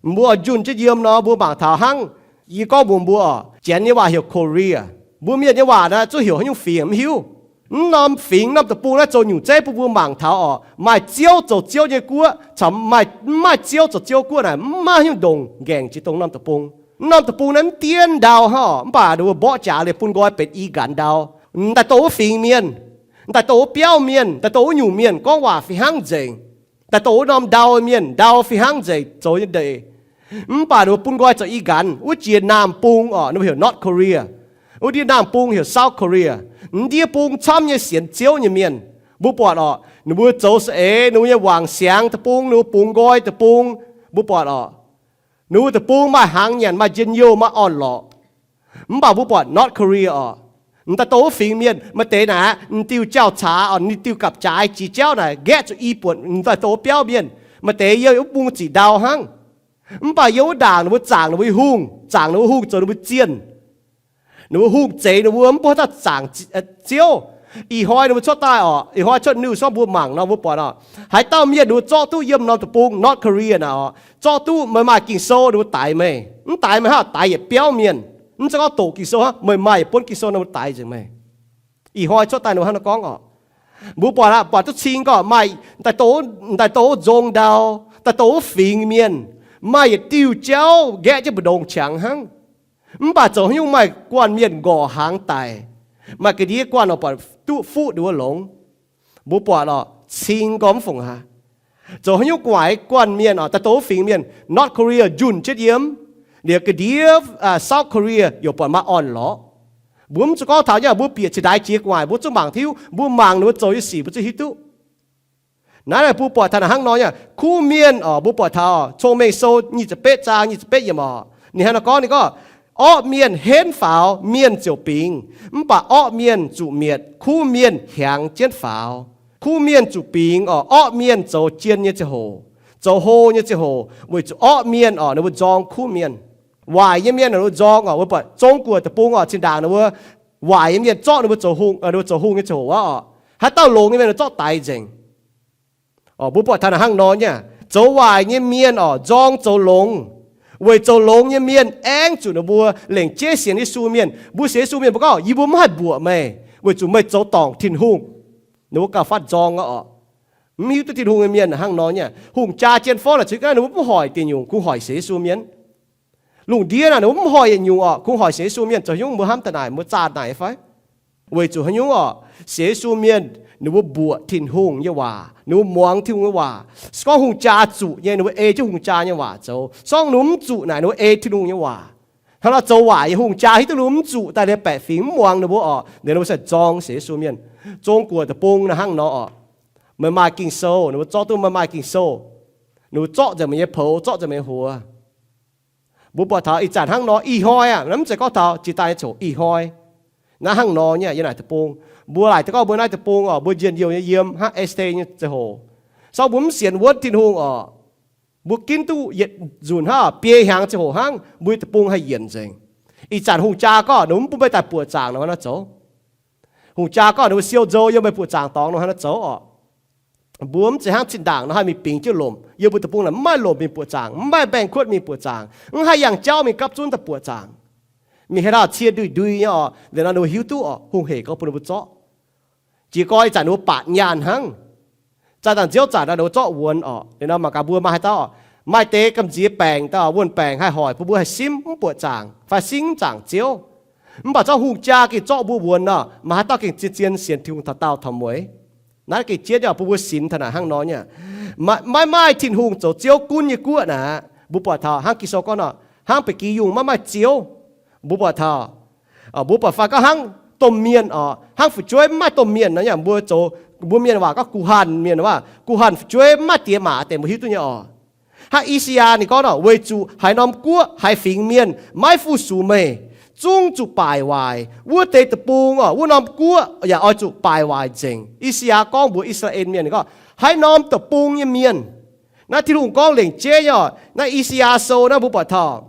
Mbuo oix njunh jienv yiem nor, mbuo mangc taux hnangv yie gorngv mbuox mbuo oc, Janx nyei waac heuc Korea. Mbuo Mienh nyei waac naaiv zungv heuc haaix nyungc fingx mv hiuv. Mv norm fingx, norm deic-bung naaiv zoux nyungc zeiv bun mbuo mangc taux oc, maaih Ziouv zoux Ziouv nyei guoqv caux maaih, mv maaih Ziouv zoux Ziouv guoqv naaic, mv maaih haaix nyungc ndongc ngaengc jiex dongh norm deic-bung. Mv norm deic-bung naaiv mv dien ndau hnangv oc, mv baac ninh mbuo mborqv jaax liuz bun nqoi benx i nqanx ndau. M'daaih dongh wuov fingx mienh, m'daaih dongh wuov biauv mienh, m'daaih dongh wuov nyungc mienh gorngv waac fih hnangv nzengc. Daaih dongh wuov norm ndau mienh, ndau fih hnangv nzengc zoux nyei ndeic. Mv baac ninh mbuo bun nqoi zoux i nqanx. Wuov jiex Naamh Bung oc, ninh mbuo heuc North Korea. Wuov ndiev Naamh Bung heuc South Korea. M'ndiev bung camv nyei sienx Ziouv nyei mienh. Mbuo buatc oc, ninh mbuo zoux saeng-eix, ninh mbuo nyei wangc siangx deic-bung, ninh mbuo bungx nqoi deic-bung, Mbuo buatc oc, ninh mbuo deic-bung maaih hnaangx nyanc, maaih njien-youh, maaih orn-lorqc. Mv baac mbuo buatc North Korea oc, m'daaih dongh wuov fingx mienh maaih deix naaic, m'diuh jauv-caax oc, m'diuh gapv-jaaix jiex jauv naaic nqaeqv zuqc i buonc, m'daaih dongh wuov biauv mienh. Maaih deix yiem wuov bung ziqc ndau hnangv. Mv baac yiem wuov ndaangc ninh mbuo zaangc ninh mbuo nyei hungh, zaangc ninh mbuo hungh zoux ninh mbuo zienh. Ninh mbuo hungh zeix ninh mbuo mv bun haaix dauh zaangc Ziouv. Ih hnoi ninh mbuo cuotv daaih oc, ih hnoi cuotv news gorngv mbuo mangc nor mbuo buatc oc, haaix dauh mienh ninh mbuo zorqv duqv yiem norm deic-bung North Korea naaic oc, zorqv duqv meih maaih Ging-Sou ninh mbuo daix meih. Mv daix meih hnangv, daix yietc biauv mienh. Mv zeiz gorngv doqc Ging-Sou hnangv, meih maaih yietc buonv Ging-Sou ninh mbuo daix nzengc meih. Ih hnoi cuotv daaih ninh mbuo hnangv nor gorngv oc. Mbuo buatc aqv, buatc duqv cing gorqv maaih daaih dongh wuov nzong ndau, daaih dongh wuov fingx mienh, maaih yietc diuh jauv nqaeqv jienv mbu'ndongx qangx hnangv. Mv baac zoux haaix nyungc maaih guanh mienh nqorqc hnaangx daic, maaih ga'ndiev guanh oc buatc duqv fuqv ninh mbuo longx. Mbuo buatc oc, cing gorqv mv fungc aqv. Zoux haaix nyungc gu'nguaaic guanh mienh oc, daaih dongh wuov fingx mienh North Korea njunh jienv yiem, liuz ga'ndiev South Korea yaac buatc maaih orn-lorqc. Mbuo mv zuqc gorngv taux nyei, mbuo bieqc cingx daaih jiex gu'nguaaic mbuo zungv mangc tiuv, mbuo mangc ninh mbuo zoux nyei sic mbuo zungv hiuv duqv. Naaiv mbuo buatc taux naaic hnangv nor nyei, kuv mienh oc, mbuo buatc taux Cong-Mengh Sou nyic ziepc betv zaang nyic ziepc betv yiemc oc, ninh hnangv nor gorngv, ninh gorngv, orqv mienh henv faaux, mienh ziouc bingx, mv baac orqv mienh zuqc mietc, kuv mienh hiaangx jienv faaux. Kuv mienh zuqc bingx oc, orqv mienh zoux jien nyei ziangh hoc, zoux hlo nyei ziangh hoc, weic zuqc orqv mienh oc ninh mbuo nzorng kuv mienh. Waaic nyei mienh ninh mbuo nzorng oc, mbuo buatc Zong-Guoqv deic-bung oc, zinh ndaangc ninh mbuo waaic nyei mienh zorqv ninh mbuo zoux hungh, ninh mbuo zoux hungh nyei ziangh hoc wuov oc, haaix dauh longx nyei mienh ninh zorqv daix nzengc. Mbuo buatc taux naaic hnangv nor nyei, zoux waaic nyei mienh oc nzorng zoux longx, weic zoux longx nyei mienh aengv zuqc ninh mbuo lengc jeiv sienx Yesu mienh. Mbuo sienx Yesu mienh mbuo gorngv, yie mbuo mv haih mbuoqc meih, weic zuqc meih zoux dorngc Tin-Hungh. Ninh mbuo gauh fatv nzorng oc. Mv hiuv duqv Tin-Hungh nyei mienh hnangv nor nyei. Hungh jaa jienv forv naaic cuotv ga'naaiv ninh mbuo mv hoic deic nyungc, kungx hoic sienx Yesu mienh. Lungh ndiev naaic ninh mbuo mv hoic yietc nyungc oc, kungx hoic sienx Yesu mienh. Zoux haaix nyungc mbuo hnamv daaih naaic, mbuo zaah naaic fai? Weic zuqc haaix nyungc oc, sienx Yesu mienh ninh mbuo mbuoqc Tin-Hungh nyei waac, ninh mbuo muangx Tin-Hungh nyei waac. Se gorngv hungh jaa zuqc nyei, ninh mbuo ei jienv hungh jaa nyei waac zoux. Se gorngv ninh mbuo mv zuqc naaic, ninh mbuo ei Tin-Hungh nyei waac. Hnangv nor zoux waaic nyei hungh jaa hiuv duqv ninh mbuo mv zuqc daaih liuz baeqc fingx mv muangx ninh mbuo oc, liuz ninh mbuo se zorng sienx Yesu mienh. Zong-Guoqv deic-bung naaiv hnangv nor oc. Meih maaih Ging-Sou, ninh mbuo zorqv duqv meih maaih Ging-Sou. Ninh mbuo zorqv nzengc meih nyei poux, zorqv nzengc meih nyei huox. Mbuo buatc taux ih zanc hnangv nor, ih hnoi aqv, mv zeiz gorngv taux jiex daaih nyei ziouc, ih hnoi naaiv hnangv nor nyei yiem naaic deic-bung. Mbuo laaic duqv gorngv mbuo naaiv deic-bung oc, mbuo njien-youh nyei yiem hnangv Esther nyei ziangh hoc. Se gorngv mbuo mv sienx wuonv Tin-Hungh oc, mbuo ginv duqv yietc nzunc hnangv, biei hnyangx ziangh hoc hnangv, mbuo nyei deic-bung haih yienc nzengc. Ih zanc hungh jaa gorngv ninh mv bun meih daaih buoqc zaangc nor, hnangv nor zoux. Hungh jaa gorngv ninh mbuo siou nzou yiem meih buoqc zaangc dorngx nor, hnangv nor zoux oc. Mbuo mv zeiz hnangv zinh ndaangc nor haih mingh bingx jienv lomc. Yiem mbuo deic-bung naaic mv maaih lomc mingh buoqc zaangc, mv maaih mbaengx-kuotv mingh buoqc zaangc, mv haih yangh jauv mingh gapv zunv daaih buoqc zaangc. Mingh haaix dauh cie nduih ndui nyei oc, liuz nor ninh mbuo hiuv duqv oc, hungh hec gorngv bun ninh mbuo zorqv. Jiez gorn ih zanc ninh mbuo baatc nyaanh hnangv. Zaah dangh nziouv zanc nor ninh mbuo zorqv wuonx oc. Liuz nor mangc gaax mbuo maaih haaix dauh oc, maaih deix gamh nziex baengc daaih, wuonh baengc haih hoic bun mbuo haih simv mv buoqc zaangc fai simv mv zaangc Ziouv. Mv baac zorqv hungh jaa gengh zorqv mbuo wuonx nor, maaih haaix dauh gengh zien-zien sienx Tin-Hungh taux daauh taux mueiz? Naaiv gengh jienv oc, bun mbuo sinx taux naaic hnangv nor nyei. Maiv maaih Tin-Hungh zoux Ziouv gunv nyei guoqv naaic, mbuo buatc taux hnangv Ging-Sou gorngv nor, hnangv ba'gi yungh maiv maaih Ziouv. Mbuo buatc taux, mbuo buatc fai gorngv hnangv domh mienh oc, hnangv fu'jueiv mv maaih domh mienh nor, mbuo zoux, mbuo mienh waac gorngv guh hanh mienh waac, guh hanh fu'jueiv mv maaih diex maac deix, mbuo hiuv duqv nyei oc. Hnangv I^saa^yaa ninh gorngv nor, weic zuqc haaix norm guoqv haaix fingx mienh maiv fu-sux meih, zungv zuqc baaic waaic. Wuov deix deic-bung oc, wuov norm guoqv yaac oix zuqc baaic waaic nzengc. I^saa^yaa gorngv mbuox I^saa^laa^en mienh gorngv, haaix norm deic-bung nyei mienh, naaiv Tin-Hungh gorngv lengc jeiv nyei oc. Naaiv I^saa^yaa Sou naaiv mbuo buatc taux,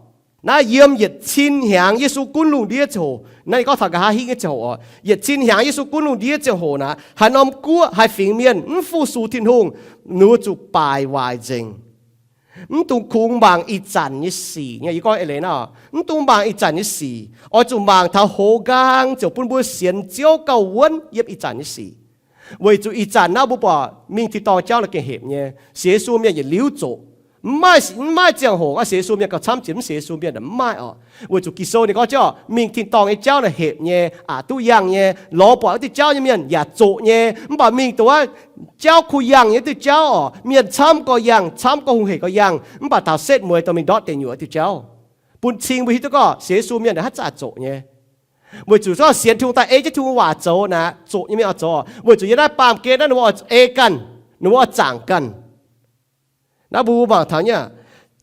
naaiv yiem yietc cin hnyangx Yesu gunv lungh ndiev ziangh hoc, naaiv ninh gorngv taux nqa'haav hingv nyei ziangh hoc oc. Yietc cin hnyangx Yesu gunv lungh ndiev ziangh hoc naaic, haaix norm guoqv haaix fingx mienh mv fu-sux Tin-Hungh, ninh mbuo zuqc baaic waaic nzengc. Mv dungx kungx mangc ih zanc nyei sic nyei. Yie gorngv eix leiz naaiv, mv dungx mangc ih zanc nyei sic. Oix zuqc mangc taux hoz nqaang ziouc bun mbuo sienx Ziouv gauh wuonv yiem ih zanc nyei sic. Weic zuqc ih zanc naaiv mbuo buatc mingh tin-dorngh jauv naaiv gengh hepc nyei. Sienx Yesu mienh yietc liuz zoqc. Mv maaih, mv maaih ziangh hoc gorngv sienx Yesu mienh gauh camv jiex mv sienx Yesu mienh, mv maaih oc. Weic zuqc Ging-Sou ninh gorngv jienv mingh tin-dorngh nyei jauv naaiv hepc nyei, aqc duqv yangh nyei, lorz buatc wuov diuh jauv nyei mienh yaac zoqc nyei. Mv baac mingh dongh wuov jauv kuh yangh nyei wuov diuh jauv oc, mienh camv gorx yangh, camv gorx hungh hec gorx yangh, mv baac taux setv mueiz dongh mingh ndortv deic nyuoqc wuov diuh jauv. Bun cing mbuo hiuv duqv gorngv sienx Yesu mienh haaix zanc zoqc nyei. Weic zuqc gorngv sienx Tin-Hungh daaih ei jienv Tin-Hungh waac zoux naaic, zoqc nyei mienh oix zoux oc. Weic zuqc yiem naaiv baamh gen naaiv ninh mbuo oix ei ganh, ninh mbuo oix zaangc ganh. Naaiv mbuo mangc taux nyei,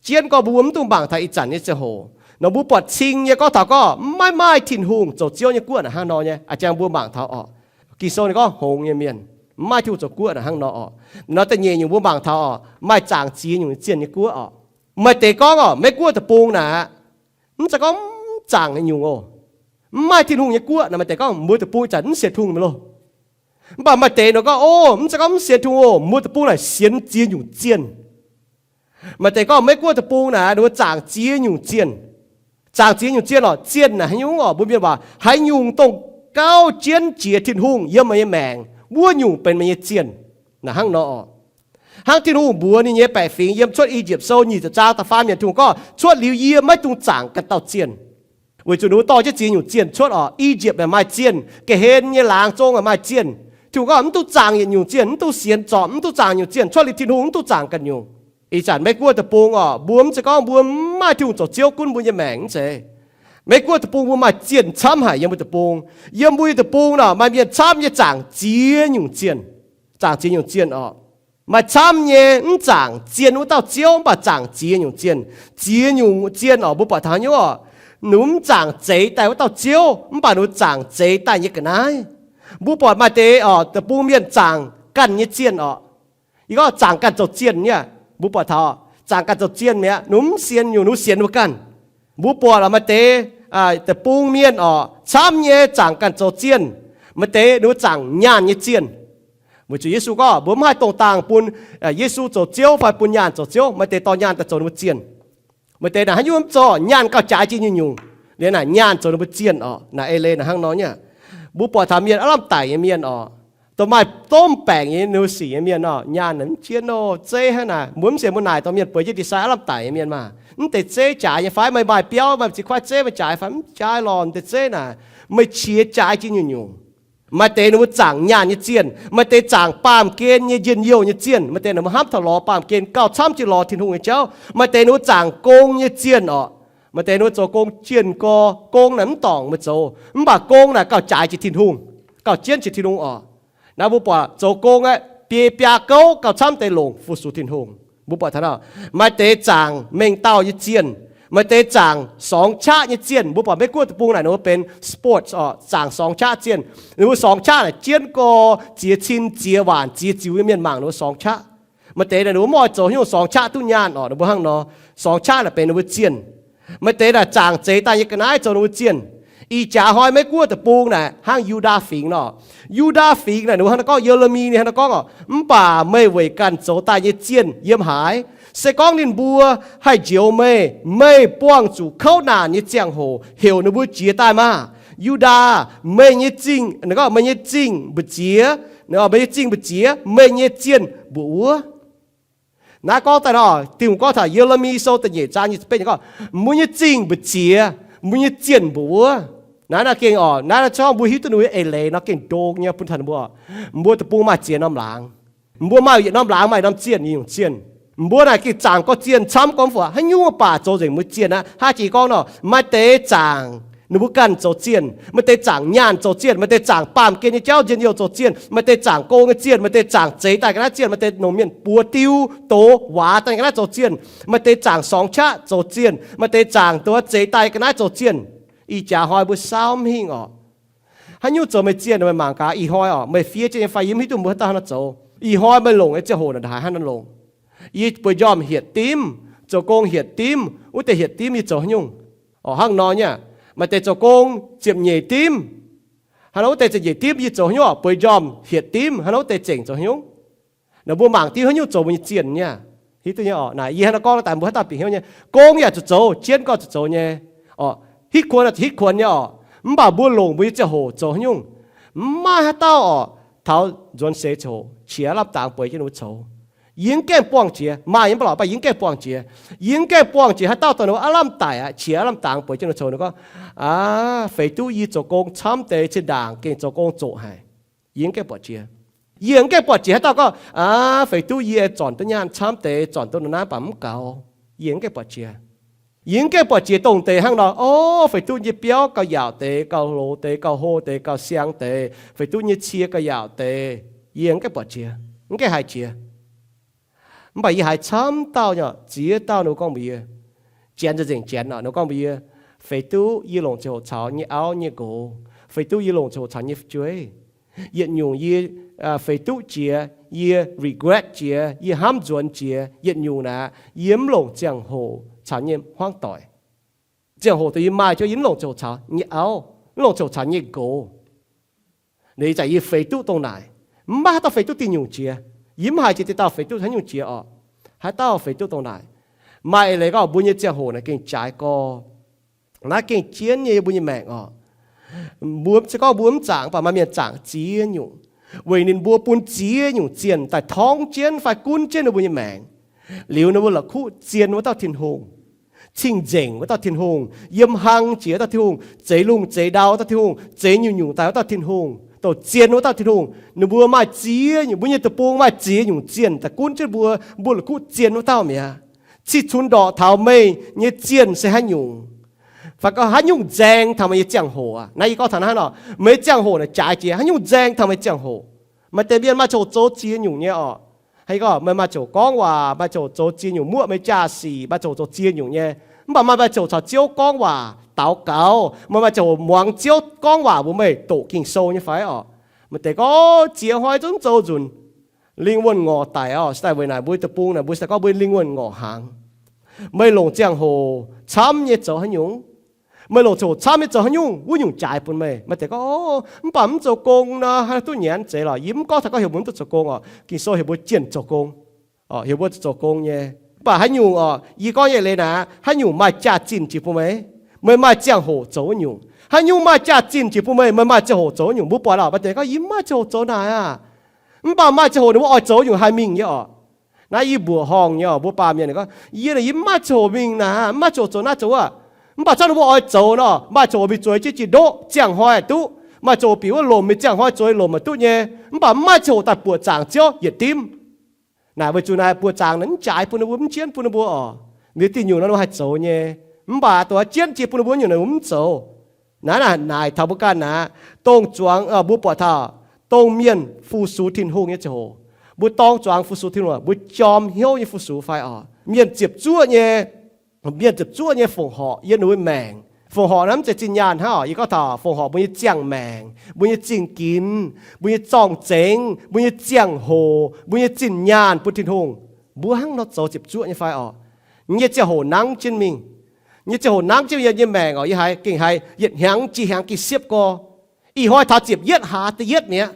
Jienv gorngv mbuo mv dungx mangc taux ih zanc nyei ziangh hoc nor, mbuo buatc cing nyei gorngv taux gorngv maiv maaih Tin-Hungh zoux Ziouv nyei guoqv naaic hnangv nor nyei. Aa, jangx mbuo mangc taux orqc, Ging-Sou ninh gorngv hngongx nyei mienh, mv maaih Tin-Hungh zoux guoqv naaic hnangv nor orqc. Nor da'nyeic nyungc mbuo mangc taux orqc, maaih zaangc ziex nyungc zienh nyei guoqv orqc. Maaih deix gorngv orqc, Meiv Guoqv deic-bung naaic, mv zeiz gorngv mv zaangc nyungc oc, mv maaih Tin-Hungh nyei guoqv naaic. Maaih deix gorngv mbuo deic-bung ih zanc mv sienx Tin-Hungh mienh loh. Mv baac maaih deix nor gorngv, Ov, mv zeiz gorngv mv sienx Tin-Hungh oc, mbuo deic-bung naaic sienx ziex nyungc zienh. Maaih deix gorngv Meiv Guoqv deic-bung naaic ninh mbuo zaangc ziex nyungc zienh. Zaangc ziex nyungc zienh orqc, zienh naaic haaix nyungc orqc? Mbuo mienh waac, haaix nyungc dongh gauh jienv jiex Tin-Hungh yiem meih nyei maengc, wuov nyungc benx meih nyei zienh. Naaic hnangv nor orqc. Hnangv Tin-Hungh mbuox ninh nyei baeqc fingx yiem Cuotv I^yipv Sou nyic ziepc zaang da'faam yiemc, Tin-Hungh gorngv, Cuotv liuz yie maiv dungx zaangc ganh dauh zienh. Weic zuqc ninh mbuo dorh jienv ziex nyungc zienh cuotv orqc. I^yipv maaih zienh, ga'hlen nyei laangz zong maaih zienh. Tin-Hungh gorngv mv duqv zaangc yietc nyungc zienh, mv duqv sienx zorpc, mv duqv zaangc nyungc zienh. Cuotv liuz Tin-Hungh mv duqv zaangc ganh nyungc. Ih zanc Meiv Guoqv deic-bung orqc, mbuo mv zeiz gorngv mbuo mv maaih Tin-Hungh zoux Ziouv gunv mbuo nyei maengc, mv zeiz. Meiv Guoqv deic-bung mbuo maaih zienh camv haic yiem mbuo deic-bung. Yiem mbuo nyei deic-bung nor maaih mienh camv nyei zaangc ziex nyungc zienh. Zaangc ziex nyungc zienh orqc. Maaih camv nyei mv zaangc zienh wuov dauh Ziouv, mv baac zaangc ziex nyungc zienh. Ziex nyungc zienh orqc, mbuo buatc taux haaix nyungc orqc? Ninh mv zaangc zeix daaih wuov dauh Ziouv, mv baac ninh zaangc zeix daaih nyei ga'naaiv. Mbuo buatc maaih deix orqc, deic-bung mienh zaangc ganh nyei zienh orqc. Yie gorngv zaangc ganh zoux zienh nyei, mbuo buatc taux zaangc ganh zoux zienh mi'aqv. Ninh mv sienx nyungc, ninh sienx ninh mbuo ganh. Mbuo buatc orqc, maaih deix deic-bung mienh orqc, camv nyei zaangc ganh zoux zienh. Maaih deix ninh mbuo zaangc nyaanh nyei zienh. Weic zuqc Yesu gorngv mbuo mv haih dongh dangh bun Yesu zoux Ziouv fai bun nyaanh zoux Ziouv. Maaih deix dorh nyaanh daaih zoux ninh mbuo zienh. Maaih deix naaic haaix nyungc mv zoux, nyaanh gauh jaaix jiex nyungc-nyungc liuz naaic nyaanh zoux ninh mbuo zienh orqc. Naaic ei leiz naaic hnangv nor nyei. Mbuo buatc taux mienh aav lamh daic nyei mienh orqc, dongh maaih domh baengc nyei, ninh mbuo sic nyei mienh orqc, nyaanh mv jienv nor, zeiv hnangv naaic. Mbuo mv sienx mbuo naaic dorh mienh bueix jienv ndie-sai aav lamh daic nyei mienh maah, mv deix zeiv jaaix nyei fai? Meih maaih biauv, maaih ziex kuaaiv zeiv, meih jaaix fai? Mv jaaix lorqc, mv deix zeiv naaic meih qiex jaaix jiex nyungc-nyungc. Maaih deix ninh mbuo zaangc nyaanh nyei zienh, maaih deix zaangc baamh gen nyei njien-youh nyei zienh, maaih deix ninh mbuo hnamv taux lorz baamh gen gauh camv jiex lorz Tin-Hungh nyei jauv. Maaih deix ninh mbuo zaangc gong nyei zienh orqc. Maaih deix ninh mbuo zoux gong jienh gorx, gong naaic mv dorngc meih zoux, mv baac gong naaic gauh jaaix jiex Tin-Hungh, gauh jienv jiex Tin-Hungh orqc. Naaiv mbuo buatc zoux gong aeqv, biei biaa gouv gauh camv deix longc fu-sux Tin-Hungh. Mbuo buatc taux naaic, maaih deix zaangc mengh dauh nyei zienh, maaih deix zaangc sorngx qaqv nyei zienh. Mbuo buatc Meiv Guoqv deic-bung naaic ninh mbuo benx sports orqc, zaangc sorngx qaqv zienh. Ninh mbuo sorngx qaqv naaic jienv gorx, ziex cin, ziex waanc, ziex ziux nyei mienh mangc ninh mbuo sorngx qaqv. Maaih deix naaic ninh mbuo mv oix zoux haaix nyungc, sorngx qaqv duqv nyaanh orqc, ninh mbuo hnangv nor, sorngx qaqv naaic benx ninh mbuo zienh. Maaih deix naaic zaangc zeix daaih nyei ga'naaiv zoux ninh mbuo zienh. Ih jaax hnoi Meiv Guoqv deic-bung naaic hnangv Yu^ndaa Fingx nor. Yu^ndaa Fingx naaic ninh mbuo hnangv nor gorngv, Ye^le^mi ninh hnangv nor gorngv orqc, mv baac meih weic ganh zoux daaih nyei zienh yiem haaix? Se gorngv ninh mbuo haih njoux meih, meih buangh zuqc kouv naanc nyei ziangh hoc heuc ninh mbuo jiez daaih maah! Yu^ndaa, meih nyei zingh, gorngv meih nyei zingh mbu'ziex, meih nyei zingh mbu'ziex, meih nyei zienh mbu'wuov. Naaiv gorngv daaih nor, Tin-Hungh gorngv taux Ye^le^mi Sou da'nyeic zaang nyic ziepc betv gorngv, mbuo nyei zingh mbu'ziex, mbuo nyei zienh mbu'wuov. Naaiv naaiv gengh orqc, naaiv naaiv gorngv mbuo hiuv duqv ninh mbuo eix leiz nor gengh ndo nyei bun taux ninh mbuo. Mbuo deic-bung maaih ziex norm laangz. Mbuo maaih yietc norm laangz maaih norm zienh, yietc nyungc zienh. Mbuo naaic gengh zaangc gorx zienh camv gorngv mv baac haaix nyungc baac zoux nzengc mbuo zienh aqv. Haaix jiex gorngv nor, maaih deix zaangc ninh mbuo ganh zoux zienh, maaih deix zaangc nyaanh zoux zienh, maaih deix zaangc baamh gen nyei jauv njien-youh zoux zienh, maaih deix zaangc gong nyei zienh, maaih deix zaangc zeix daaih ga'naaiv zienh, maaih deix longc mienh buoz diu doz waax daaih ga'naaiv zoux zienh, maaih deix zaangc sorngx qaqv zoux zienh, maaih deix zaangc doz zeix daaih ga'naaiv zoux zienh. Ih jaax hnoi mbuo saauv mv hingh orqc. Haaix nyungc zoux meih zienh, meih mangc gaax ih hnoi orqc, meih fiev jienv nyei fai yie mv hiuv duqv mbuo haaix dauh hnangv nor zoux. Ih hnoi meih longc nyei ziangh hoc naaic haaix hnangv nor longc. Yie bueix njormh hietc dimv, zoux gong hietc dimv, wuov deix hietc dimv yie zoux haaix nyungc? Orqc, hnangv nor nyei. Maaih deix zoux gong ziepc nyeic dimv, hnangv nor wuov deix ziepc nyeic dimv yie zoux haaix nyungc? Bueix njormh hietc dimv, hnangv nor wuov deix zengc zoux haaix nyungc? Naaic mbuo mangc diuv haaix nyungc zoux mbuo nyei zienh nyei. Hiuv duqv nyei orqc. Naaic yie hnangv nor gorngv daaih mbuo haaix dauh bieqc hnyouv nyei. Gong yaac zuqc zoux, jienv gorx zuqc zoux nyei. Orqc, hitv kuonx zuqc hitv kuonx nyei orqc. Mv baac mbuo longc mbuo nyei ziangh hoc zoux haaix nyungc? Mv maaih haaix dauh orqc, taux nzuonx seix ziangh hoc qiex lamh dangx bueix jienv ninh mbuo coux. Yie mv gaengh buangh jiex, maaih nyei mv baac lorqc, mv baac yie mv gaengh buangh jiex. Yie mv gaengh buangh jiex haaix dauh dongh ninh mbuo aav lamh daic aqv, qiex aav lamh dangx bueix jienv ninh mbuo coux. Ninh gorngv, aav, feix duqv yie zoux gong camv deix zinh ndaangc gengh zoux gong zoqc haic. Yie mv gaengh buatc jiex. Yie mv gaengh buatc jiex haaix dauh gorngv, aav, feix duqv yie zornc duqv nyaanh camv deix, zornc duqv naaiv naaiv baac mv gaux. Yie mv gaengh buatc jiex. Yie mv gaengh buatc jiex dongh deix hnangv nor, o, feix duqv yie biauv gauh yaauc deix, gauh loz deix, gauh hlo deix, gauh siang deix, feix duqv yie nyei cie gauh yaauc deix. Yie mv gaengh buatc jiex, mv gaengh haiz jiex. Mv baac yie haiz camv dauh nyei, ziex dauh ninh mbuo gorngv mbuox yie, Janx nzengc Janx oc, ninh mbuo gorngv mbuox yie, feix duqv yie longc ziangh hoc caux nyei auv nyei nqox, feix duqv yie longc ziangh hoc caux nyei fu'jueiv. Yietc nyungc yie feix duqv jiex, yie regret jiex, yie hnamv nzuonx jiex. Yietc nyungc naaic, yie mv longc ziangh hoc caux nyei hmuangv doic. Ziangh hoc dongh yie maaih jauv yie mv longc ziangh hoc caux nyei auv, mv longc ziangh hoc caux nyei nqox. Ninh ih zanc yie feix duqv dongh naaic. Mv baac haaix dauh feix duqv dinh nyungc jiex? Yie mv haiz jiex deix dauh feix duqv haaix nyungc jiex oc. Haaix dauh feix duqv dongh naaic? Maaih eix leiz gorngv mbuo nyei ziangh hoc naaic gengh jaaix gorx. Naaiv gengh jienv nyei yiem mbuo nyei maengc oc. Mbuo se gorngv mbuo mv zaangc, mv baac maaih mienh zaangc ziex nyungc, weic ninh mbuo bun ziex nyungc zienh daaih torngv jienv fai gunv jienv ninh mbuo nyei maengc. Liuz ninh mbuo la'kuqv zien wuov dauh Tin-Hungh, cing-nzengc wuov dauh Tin-Hungh, yiem hlang jiex wuov dauh Tin-Hungh, zeix lungh zeix ndau wuov dauh Tin-Hungh, zeix nyungc-nyungc daaih wuov dauh Tin-Hungh, dongh zien wuov dauh Tin-Hungh. Ninh mbuo maaih ziex nyungc, mbuo nyei deic-bung maaih ziex nyungc zienh daaih gunv jienv mbuo, mbuo la'kuqv zien wuov dauh mi'aqv. Cih cunx ndorqc taux meih nyei zienh se haaix nyungc, fai gorngv haaix nyungc nzaeng taux meih nyei ziangh hoc aqv. Naaiv yie gorngv taux naaiv nor, meih nyei ziangh hoc naaic jaaix jiex, haaix nyungc nzaeng taux meih ziangh hoc. Maaih deix mienh maaih ziangh hoc zoux ziex nyungc nyei oc. Haaix gorngv meih maaih ziangh hoc gorngv waac, maaih ziangh hoc zoux ziex nyungc, muoqv meih jaa-sic, maaih ziangh hoc zoux ziex nyungc nyei. Mv baac maaih maaih ziangh hoc caux Ziouv gorngv waac, daux gaux, maaih maaih ziangh hoc muangx Ziouv gorngv waac mbuox meih doqc Ging-Sou nyei fai oc. Maaih deix gorngv ziex hnoi zungv zoux nzunc, lingh wuonh ngorc daic oc. Se daaih weic naaic mbuo deic-bung naaic mbuo se daaih gorngv mbuo lingh wuonh ngorc hnaangx. Meih longc ziangh hoc camv nyei zoux haaix nyungc? Meih longc ziangh hoc camv nyei zoux haaix nyungc, wuov nyungc jaaix bun meih. Maaih deix gorngv, mv baac mv zoux gong nor, haaix duqv nyanc zeiz lorqc. Yie mv gorngv taux gorngv heuc mbuo mv duqv zoux gong oc. Ging-Sou heuc mbuo jienh zoux gong, heuc mbuo zoux gong nyei. Mv baac haaix nyungc oc, yie gorngv nyei leiz naaic, haaix nyungc maaih jaax-zinh jiex bun meih, meih maaih ziangh hoc zoux wuov nyungc. Haaix nyungc maaih jaax-zinh jiex bun meih, meih maaih ziangh hoc zoux wuov nyungc. Mbuo buatc lorqc, maaih deix gorngv yie mv maaih ziangh hoc zoux naaic aqv. Mv baac maaih ziangh hoc ninh mbuo oix zoux nyungc haih mingh nyei oc. Naaiv yie mbuoqc horngh nyei oc, mbuo baamh mienh gorngv, yie naaic yie mv maaih ziangh hoc mingh naaic, mv maaih ziangh hoc zoux naaiv zoux wuov. Mv baac zorqv ninh mbuo oix zoux nor, maaih ziangh hoc mingh zueiz jienv jiex ndoqv, ziangh hnoi duqv. Maaih ziangh hoc bieqc wuov lomc mingh ziangh hnoi zueiz lomc maaih duqv nyei. Mv baac mv maaih ziangh hoc daaih buoqc zaangc Ziouv yietc dimv. Naaic weic zuqc naaiv buoqc zaangc naaic mv jaaix bun ninh mbuo, mv jienv bun ninh mbuo oc. Liuz diuh nyungc nor ninh mbuo haih zoux nyei. Mv baac dongh jienv jiex bun ninh mbuo nyungc naaic mv zoux. Naaiv naaic taux mbuo ganh aqv. Dongh zuangx mbuo buatc taux dongh mienh fu-sux Tin-Hungh nyei ziangh hoc, mbuo dorng zuangx fu-sux Tin-Hungh, mbuo jorm hnyouv nyei fu-sux fai oc. Mienh ziepc zuoqv nyei, mienh ziepc zuoqv nyei fongc horc yiem ninh mbuo maengc. Fongc horc naaiv mv zeiz zinh nyaanh hnangv oc. Yie gorngv taux fongc horc mbuo nyei ziangh maengc, mbuo nyei zingh ginx, mbuo nyei zorng-zengx, mbuo nyei ziangh hoc, mbuo nyei zinh nyaanh bun Tin-Hungh, mbuo hnangv nor zoux ziepc zuoqv nyei fai oc. Nyei ziangh hoc nangv jienv mingh. Nyei ziangh hoc nangv jienv mingh yiem nyei maengc oc. Yie haiz gengh haiz yietc hnyangx jiex hnyangx gengh siepv gorx. Ih hnoi taux ziepc yietv hlaax da'yietv mi'aqv.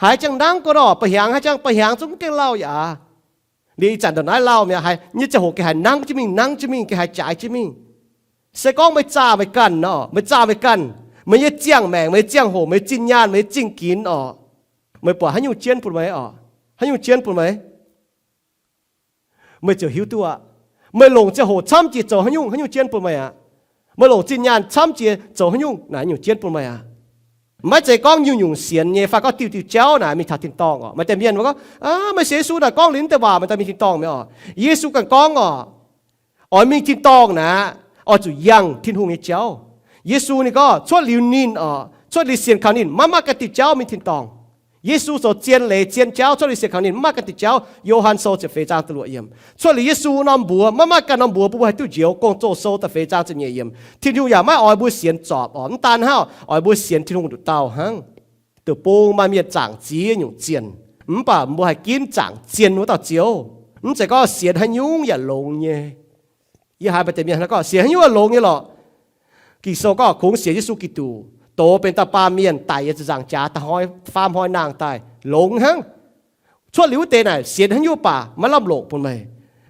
Haiz jangx nangv gorx nor, ba'hnyangx haiz jangx ba'hnyangx zungv gengh lauh yaac. Liuz ih zanc ndongc naaiv lauh mi'aqv, haiz nyei ziangh hoc gengh haiz nangv jienv mingh, nangv jienv mingh, gengh haiz jaaix jienv mingh. Se gorngv meih zaah meih ganh nor, meih zaah meih ganh, meih nyei ziangh maengc, meih nyei ziangh hoc, meih nyei zinh nyaanh, meih nyei zingh ginx oc, meih buatc haaix nyungc jienv bun meih oc? Haaix nyungc jienv bun meih? Meih ziouc hiuv duqv aqv. Meih longc ziangh hoc camv jiex zoux haaix nyungc, haaix nyungc jienv bun meih aqv. Meih longc zinh nyaanh camv jiex zoux haaix nyungc naaic, haaix nyungc jienv bun meih aqv. Maiv zeiz gorngv nyungc-nyungc sienx nyei fai gorngv diuh diuh jauv naaic mingh taux tin-dorngh oc. Maaih deix mienh gorngv, aa, meih sienx Yesu naaic gorngv liuz deix waac maaih daaih mingh tin-dorngh mi'aqv oc. Yesu ganh gorngv oc, oix mingh tin-dorngh naaic, oix zuqc yangh Tin-Hungh nyei jauv. Yesu ninh gorngv cuotv liuz ninh oc, cuotv liuz sienx kaux ninh, maiv maaih ganh diuh jauv mingh tin-dorngh. Yesu zoux zien leiz zien jauv, cuotv liuz sienx kaux ninh maiv maaih ganh diuh jauv. Yo^han Sou ziepc feix zaang da'luoqc yiemc. Cuotv liuz Yesu norm mbuox maiv maaih ganh norm mbuox bun mbuo haih duqv njoux. Gong-Zoh Sou da'feix zaang ziepc nyeic yiemc. Tin-Hungh yaac maiv oix mbuo sienx zorpc oc. Mv daan hnangv, oix mbuo sienx Tin-Hungh nduqc dauh hnangv. Deic-bung maaih mienh zaangc ziex nyungc zienh, mv baac mbuo haih ginv zaangc zien wuov dauh Ziouv. Mv zeiz gorngv sienx haaix nyungc yaac longx nyei. Yie haiz maaih deix mienh gorngv sienx haaix nyungc yaac longx nyei lorqc. Ging-Sou gorngv kungx sienx Yesu Giduc, doz benx dauh baamh mienh daic yiem ziepc nzaangc jaax, da'hnoi faam hnoi nangh daaih longx hnangv. Cuotv liuz wuov deix naaic sienx haaix nyungc baac maiv lamh longc bun meih.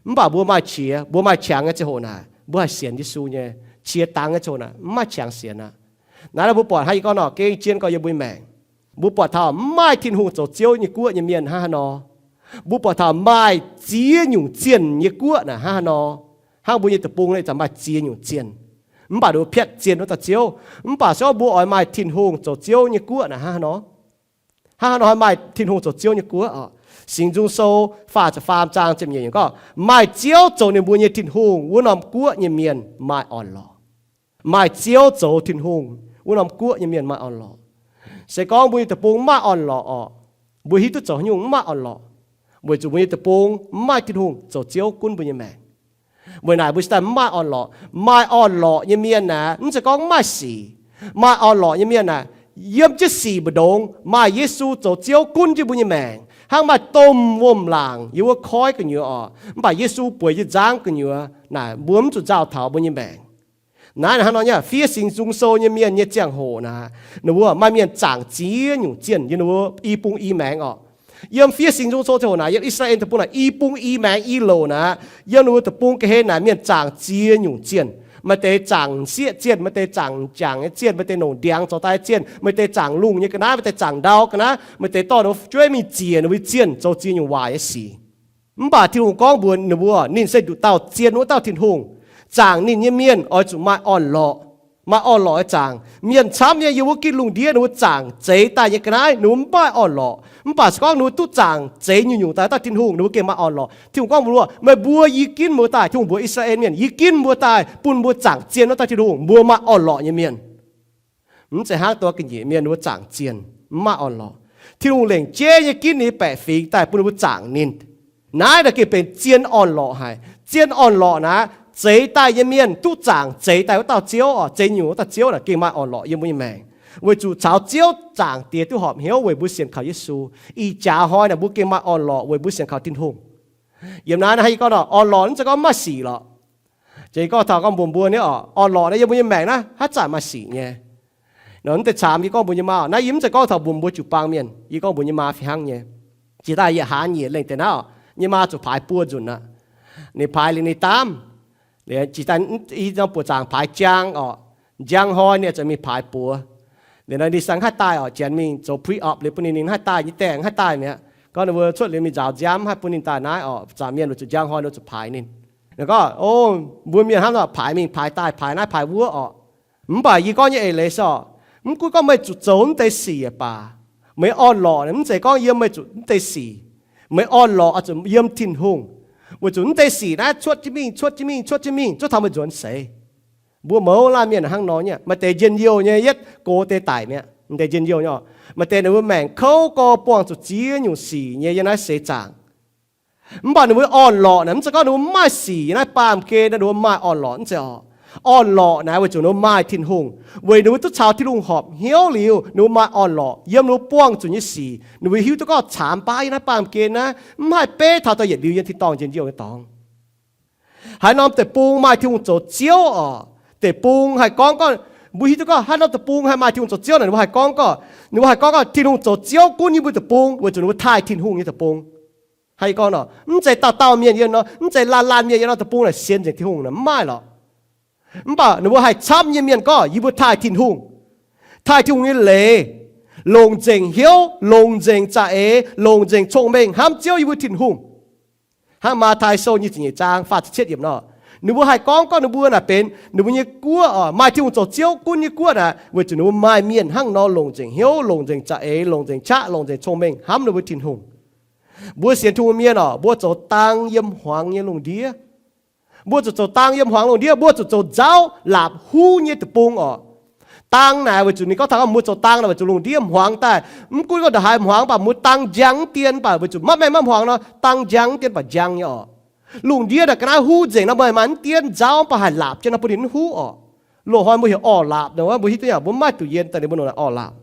Mv baac mbuo maaih qiex, mbuo maaih qangx nyei ziangh hoc naaic, mbuo haih sienx Yesu nyei, qiex dangx nyei ziangh hoc naaic mv maaih qangx sienx aqv. Naaiv mbuo buatc hnangv yie gorngv nor, gengh jienv gorx yiem mbuo maengc. Mbuo buatc taux mv maaih Tin-Hungh zoux Ziouv nyei guoqv nyei mienh hnangv haaix nor. Mbuo buatc taux maaih ziex nyungc zienh nyei guoqv naaic hnangv haaix nor. Hnangv mbuo nyei deic-bung naaic ih zanc maaih ziex nyungc zienh, mv baac ninh mbuo piatv zien wuov dauh Ziouv. Mv baac se gorngv mbuo oix maaih Tin-Hungh zoux Ziouv nyei guoqv naaic hnangv haaix nor. Hnangv haaix nor haih maaih Tin-Hungh zoux Ziouv nyei guoqv oc? Singx Nzung Sou faah ziepc faam zaang ziepc nyeic gorngv, maaih Ziouv zoux ninh mbuo nyei Tin-Hungh wuov norm guoqv nyei mienh maaih orn-lorqc. Maaih Ziouv zoux Tin-Hungh wuov norm guoqv nyei mienh maaih orn-lorqc. Se gorngv mbuo nyei deic-bung mv maaih orn-lorqc oc, mbuo hiuv duqv zoux haaix nyungc mv maaih orn-lorqc. Weic zuqc mbuo nyei deic-bung mv maaih Tin-Hungh zoux Ziouv gunv mbuo nyei maengc. Weic naaic mbuo cingx daaih mv maaih orn-lorqc. Maaih orn-lorqc nyei mienh naaic, mv zeiz gorngv mv maaih sic. Maaih orn-lorqc nyei mienh naaic, yiem jienv sic mbu'ndongx maaih Yesu zoux Ziouv gunv jienv mbuo nyei maengc, hnangv maaih domh wuom-laangc yiem wuov koiv gu'nyuoz oc. Mv baac Yesu bueix jienv nzangv gu'nyuoz naaic, mbuo mv zuqc nzauh taux mbuo nyei maengc. Naaiv hnangv nor nyei, fiev Singx Nzung Sou nyei mienh nyei ziangh hoc naaic, ninh mbuo maaih mienh zaangc ziex nyungc zienh yiem ninh mbuo i bung i maengx oc. Yiem fiev Singx Nzung Sou ziangh hoc naaic, yiem I^saa^laa^en Deic-Bung naaic i bung i maengx i louc naaic, yiem ninh mbuo deic-bung ga'hlen naaic mienh zaangc ziex nyungc zienh. Maaih deix zaangc sieqv zienh, maaih deix zaangc m'jangc nyei zienh, maaih deix longc ndiangx zoux daaih zienh, maaih deix zaangc lungh nyei ga'naaiv, maaih deix zaangc ndau ga'naaiv, maaih deix dorh ninh mbuo jueiv mingh ziec ninh mbuo zienh, zoux ziex nyungc waaic nyei sic. Mv baac Tin-Hungh gorngv mbuox ninh mbuo, ninh se nduqc dauh zien wuov dauh Tin-Hungh, zaangc ninh nyei mienh oix zuqc maaih orn-lorqc. Maaih orn-lorqc oix zaangc. Mienh camv nyei yiem wuov gitv lungh ndiev ninh mbuo zaangc zeix daaih nyei ga'naaiv ninh mbuo mv maaih orn-lorqc. Mv baac se gorngv ninh mbuo duqv zaangc zeix nyungc-nyungc daaih dauh Tin-Hungh, ninh mbuo gengh maaih orn-lorqc. Tin-Hungh gorngv mbuox mbuo, meih mbuo yie ginv mbuo daaih, Tin-Hungh mbuox I^saa^laa^en mienh, yie ginv mbuo daaih bun mbuo zaangc zien wuov dauh Tin-Hungh, mbuo maaih orn-lorqc nyei mienh. Mv zeiz hnangv dongh ga'nyiec mienh ninh mbuo zaangc zienh, mv maaih orn-lorqc. Tin-Hungh lengc jeiv nyei ginv ninh baeqc fingx daaih bun ninh mbuo zaangc ninh. Naaiv naaic gengh benx zien orn-lorqc haic. Zien orn-lorqc naaic, zeix daaih nyei mienh duqv zaangc zeix daaih wuov dauh Ziouv oc, zeix nyungc wuov dauh Ziouv naaic gengh maaih orn-lorqc yiem mbuo nyei maengc. Weic zuqc caux Ziouv zaangc diex duqv horpc hnyouv weic mbuo sienx kaux Yesu. Ih jaax hnoi naaic mbuo gengh maaih orn-lorqc weic mbuo sienx kaux Tin-Hungh. Yiem naaiv naaiv yie gorngv nor, orn-lorqc mv zeiz gorngv maaih sic lorqc. Jiex yie gorngv taux gorngv mbuox mbuo nyei orn-lorqc naaiv yiem mbuo nyei maengc naaiv haaix zanc maaih sic nyei. Nor mv deix camv yie gorngv mbuox nyei maa, naaiv yie mv zeiz gorngv taux mbuox mbuo jiu-baang mienh, yie gorngv mbuox nyei maa fih hnangv nyei. Jiex daaih yietc hlaax nyieqc lengh deix naaiv oc, nyei maa zuqc paaix buo nzunc aqv. Ninh paaix liuz ninh daamv, jiex daaih i norm buoqc zaangc paaix jaang oc, njang hnoi ninh ziouc mingh paaix buoz. Liuz nor ninh se haih daaih oc, janx mingh zoux pre-op liuz bun ninh, ninh haih daaih, nyei daengh haih daaih mi'aqv. Gorngv ninh mbuo cuotv liuz mingh nzaaux nziaamv haih bun ninh daaih naaiv oc, zaangc mienh weic zuqc njang hnoi ninh zuqc paaix ninh. Ninh gorngv, o, mbuo mienh hnangv nor paaix mingh paaix daaih, paaix naaiv paaix wuov oc. Mv baac yie gorngv nyei eix leiz se oc, mv gunv gorngv meih zuqc zoux mv deix sic baac, meih orn-lorqc mv zeiz gorngv yiem meih zuqc mv deix sic. Meih orn-lorqc oix zuqc yiem Tin-Hungh, weic zuqc mv deix sic naaiv cuotv jienv mingh, cuotv jienv mingh, cuotv jienv mingh, cuotv taux meih nzuonx seix. Mbuo mouz laanh mienh hnangv nor nyei, maaih deix njien-youh nyei yietv go deix daic mi'aqv. Maaih deix njien-youh nyei oc, maaih deix ninh mbuo maengc kouv gorx buangh zuqc ziex nyungc sic nyei yiem naaiv seix zaangc. Mv baac ninh mbuo orn-lorqc naaic mv zeiz gorngv ninh mbuo mv maaih sic yiem naaiv baamh gen, ninh mbuo maaih orn-lorqc mv zeiz oc. Orn-lorqc naaic weic zuqc ninh mbuo maaih Tin-Hungh. Weic ninh mbuo duqv caux Tin-Hungh horpc hnyouv liuz, ninh mbuo maaih orn-lorqc yiem ninh mbuo buangh zuqc nyei sic. Ninh mbuo hiuv duqv gorngv caamx baav yiem naaiv baamh gen naaiv mv haih beiv taux daaih yietc liuz yiem tin-dorngh njien-youh nyei dorngx. Haaix norm deic-bung maaih Tin-Hungh zoux Ziouv oc, deic-bung haih gorngv gorngv, mbuo hiuv duqv gorngv haaix norm deic-bung haih maaih Tin-Hungh zoux Ziouv naaic, ninh mbuo haih gorngv gorngv, ninh mbuo haih gorngv gorngv Tin-Hungh zoux Ziouv gunv yiem mbuo deic-bung weic zuqc ninh mbuo taaih Tin-Hungh nyei deic-bung. Haih gorngv nor, mv zeiz dauh dauh mienh yiem nor, mv zeiz laanh laanh mienh yiem nor deic-bung naaic sienx nzengc Tin-Hungh naaic, mv maaih lorqc. Mv baac ninh mbuo haih camv nyei mienh gorngv yie mbuo taaih Tin-Hungh, taaih Tin-Hungh nyei leiz, longc nzengc hnyouv, longc nzengc za'eix, longc nzengc cong-mengh hnamv Ziouv yie mbuo Tin-Hungh. Hnangv Matv^tai Sou nyic ziepc nyeic zaang faah ziepc cietv yiemc nor, ninh mbuo haih gorngv gorngv ninh mbuo naaic benx ninh mbuo nyei guoqv oc, maaih Tin-Hungh zoux Ziouv gunv nyei guoqv naaic, weic zuqc ninh mbuo maaih mienh hnangv nor longc nzengc hnyouv, longc nzengc za'eix, longc nzengc qaqv, longc nzengc cong-mengh hnamv ninh mbuo Tin-Hungh. Mbuo sienx Tin-Hungh mienh oc, mbuo zoux dang yiem hmuangx nyei lungh ndiev. Mbuo zuqc zoux dang yiem hmuangx lungh ndiev, mbuo zuqc zoux nzauv laapc huv nyei deic-bung oc. Dang naaic weic zuqc ninh gorngv taux mbuo zoux dang naaic weic zuqc lungh ndiev hmuangx daaih. Mv gunv gorngv ndongc haaix hmuangx, mv baac mbuo dang njang mv dien, mv baac weic zuqc maiv maaih mv hmuangx nor, dang njang mv dien, mv baac njang nyei oc. Lungh ndiev naaic ga'naaiv huv nzengc nor, meih maaih mv dien nzauv, mv baac haih laapc jienv nor bun ninh mv huv oc. Loz-hnoi mbuo heuc orv laapc nor, mbuo hiuv duqv yaac mbuo mv maaih duqv yien daaih ninh mbuo nor orv laapc.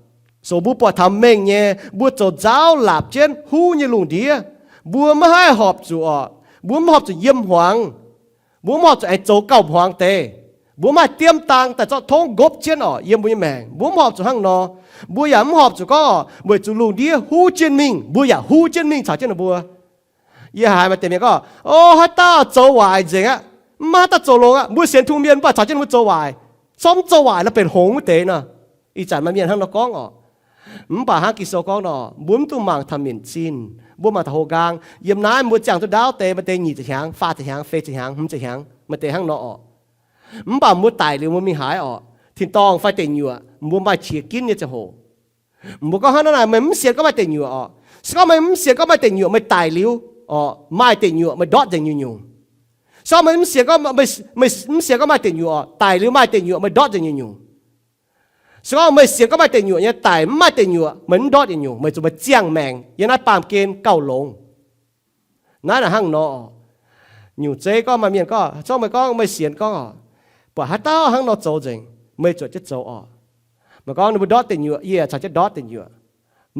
So mbuo buatc taux mengh nyei, mbuo zoux nzauv laapc jienv huv nyei lungh ndiev. Mbuo maiv haih horpc zuqc oc, mbuo mv horpc zuqc yiem hmuangx. Mbuo mv horpc zuqc aengx zoux gauh hmuangx deix. Mbuo mv haih diemv dang daaih zorqv tongv nqopv jienv oc yiem mbuo nyei maengc. Mbuo mv horpc zuqc hnangv nor. Mbuo yaac mv horpc zuqc gorngv weic zuqc lungh ndiev huv jienv mingh, mbuo yaac huv jienv mingh caux jienv ninh mbuo. Yie haiz maaih deix mienh gorngv, o, haaix dauh zoux waaic nzengc aqv, mv maaih haaix dauh zoux longx aqv. Mbuo sienx Tin-Hungh mienh mv baac caux jienv mbuo zoux waaic. Sorng mv zoux waaic nor benx hngongx wuov deix nor. Ih zanc maaih mienh hnangv nor gorngv oc. Mv baac hnangv Ging-Sou gorngv nor, mbuo mv dungx mangc taux minc zinh, mbuo mangc taux houx nqaang. Yiem naaiv mbuo ziangh duqv ndaauv deix, maaih deix nyic ziepc hnyangx, faah ziepc hnyangx, feix ziepc hnyangx, hmz ziepc hnyangx, maaih deix hnangv nor oc. Mv baac mbuo daic liuz mbuo mingh haaix oc? Tin-dorngh fai deic nyuoqc, mbuo maaih qiex ginv nyei ziangh hoc. Mbuo gorngv hnangv naaiv, meih mv sienx gorngv maaih deic nyuoqc oc. Se gorngv meih mv sienx gorngv maaih deic nyuoqc, meih daic liuz oc, maaih deic nyuoqc meih ndortv nzengc nyungc-nyungc. Se gorngv meih mv sienx gorngv, mv sienx gorngv maaih deic nyuoqc oc, daic liuz maaih deic nyuoqc meih ndortv nzengc nyungc-nyungc. Se gorngv meih sienx gorngv maaih deic nyuoqc nyei, daic mv maaih deic nyuoqc, meih mv ndortv nyungc-nyungc, meih zuqc meih ziangh maengc yiem naaiv baamh gen gauh longx. Naaiv naaic hnangv nor, nyungc zeiv gorngv maaih mienh gorngv, zorqv meih gorngv meih sienx gorngv oc, buatc haaix dauh hnangv nor zoux nzengc, meih zuotc jienv zoux oc. Meih gorngv ninh mbuo ndortv deic nyuoqc, yie caux jienv ndortv deic nyuoqc.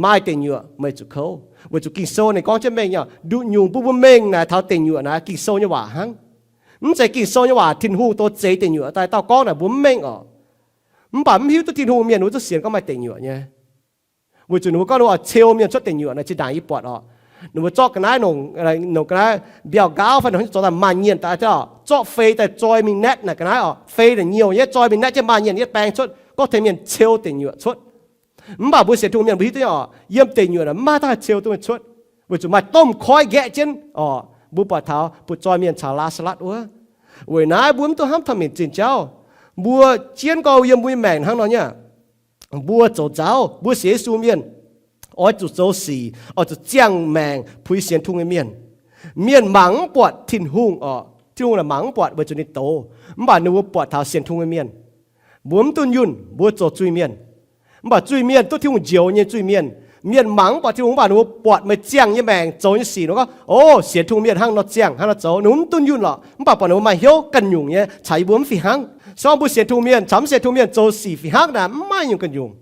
Maaih deic nyuoqc meih zuqc kouv, weic zuqc Ging-Sou ninh gorngv jienv mengh nyei. Nduqc nyungc mbuo mbuo mengh naaic taux deic nyuoqc naaic, Ging-Sou nyei waac hnangv. Mv zeiz Ging-Sou nyei waac, Tin-Hungh douz zeix deic nyuoqc daaih dauh gorngv naaic mbuo mv mengh oc. Mv baac mv hiuv duqv Tin-Hungh mienh wuov zuqv sienx gorngv maaih deic nyuoqc nyei. Weic zuqc ninh mbuo gorngv ninh mbuo oix ceu mienh cuotv deic nyuoqc naaic, zinh ndaangc yie buatc oc, ninh mbuo zorqv ga'naaiv nongc, nongc ga'naaiv mbiauh nqaauv fai nongc haaix nyungc zoux daaih maanh nyienh daaih, zorqv fei daaih zoi mingh naetv naaic ga'naaiv oc. Fei naaic nyouh nyei, zoi mingh naetv jienv maanh nyienh yietv baeng cuotv, gorngv tengx mienh ceu deic nyuoqc cuotv. Mv baac mbuo sienx Tin-Hungh mienh mbuo hiuv duqv nyei oc, yiem deic nyuoqc naaic mv maaih dauh ceu duqv mienh cuotv, weic zuqc maaih domh koiv nqaeqv jienv oc. Mbuo buatc taux butv zoi mienh caux Laa^saa^latv wuov. Weic naaiv mbuo mv dungx hnamv taux mienh zinh jauv. Mbuo jienv gorngv yiem mbuo nyei maengc hnangv nor nyei aqv. Mbuo zoux nzauv, mbuo sienx Yesu mienh oix zuqc zoux sic, oix zuqc ziangh maengc puix sienx Tin-Hungh nyei mienh. Mienh mangc mv buatc Tin-Hungh oc. Tin-Hungh naaic mangc mv buatc weic zuqc ninh doz, mv baac ninh mbuo buatc taux sienx Tin-Hungh nyei mienh. Mbuo mv dunh yunh, mbuo zoux zuiz-mienh. Mv baac zuiz-mienh duqv Tin-Hungh njoux nyei zuiz-mienh. Mienh mangc mv buatc Tin-Hungh, mv baac ninh mbuo buatc meih ziangh nyei maengc zoux nyei sic nor gorngv, o, sienx Tin-Hungh mienh hnangv nor ziangh, hnangv nor zoux, ninh mbuo mv dunh yunh lorqc. Mv baac buatc ninh mbuo maaih hnyouv ganh nyungc nyei, caux yie mbuo mv fih hnangv. Se gorngv mbuo sienx Tin-Hungh mienh caux mv sienx Tin-Hungh mienh zoux sic fih hnangv naaic, mv maaih nyungc ganh nyungc.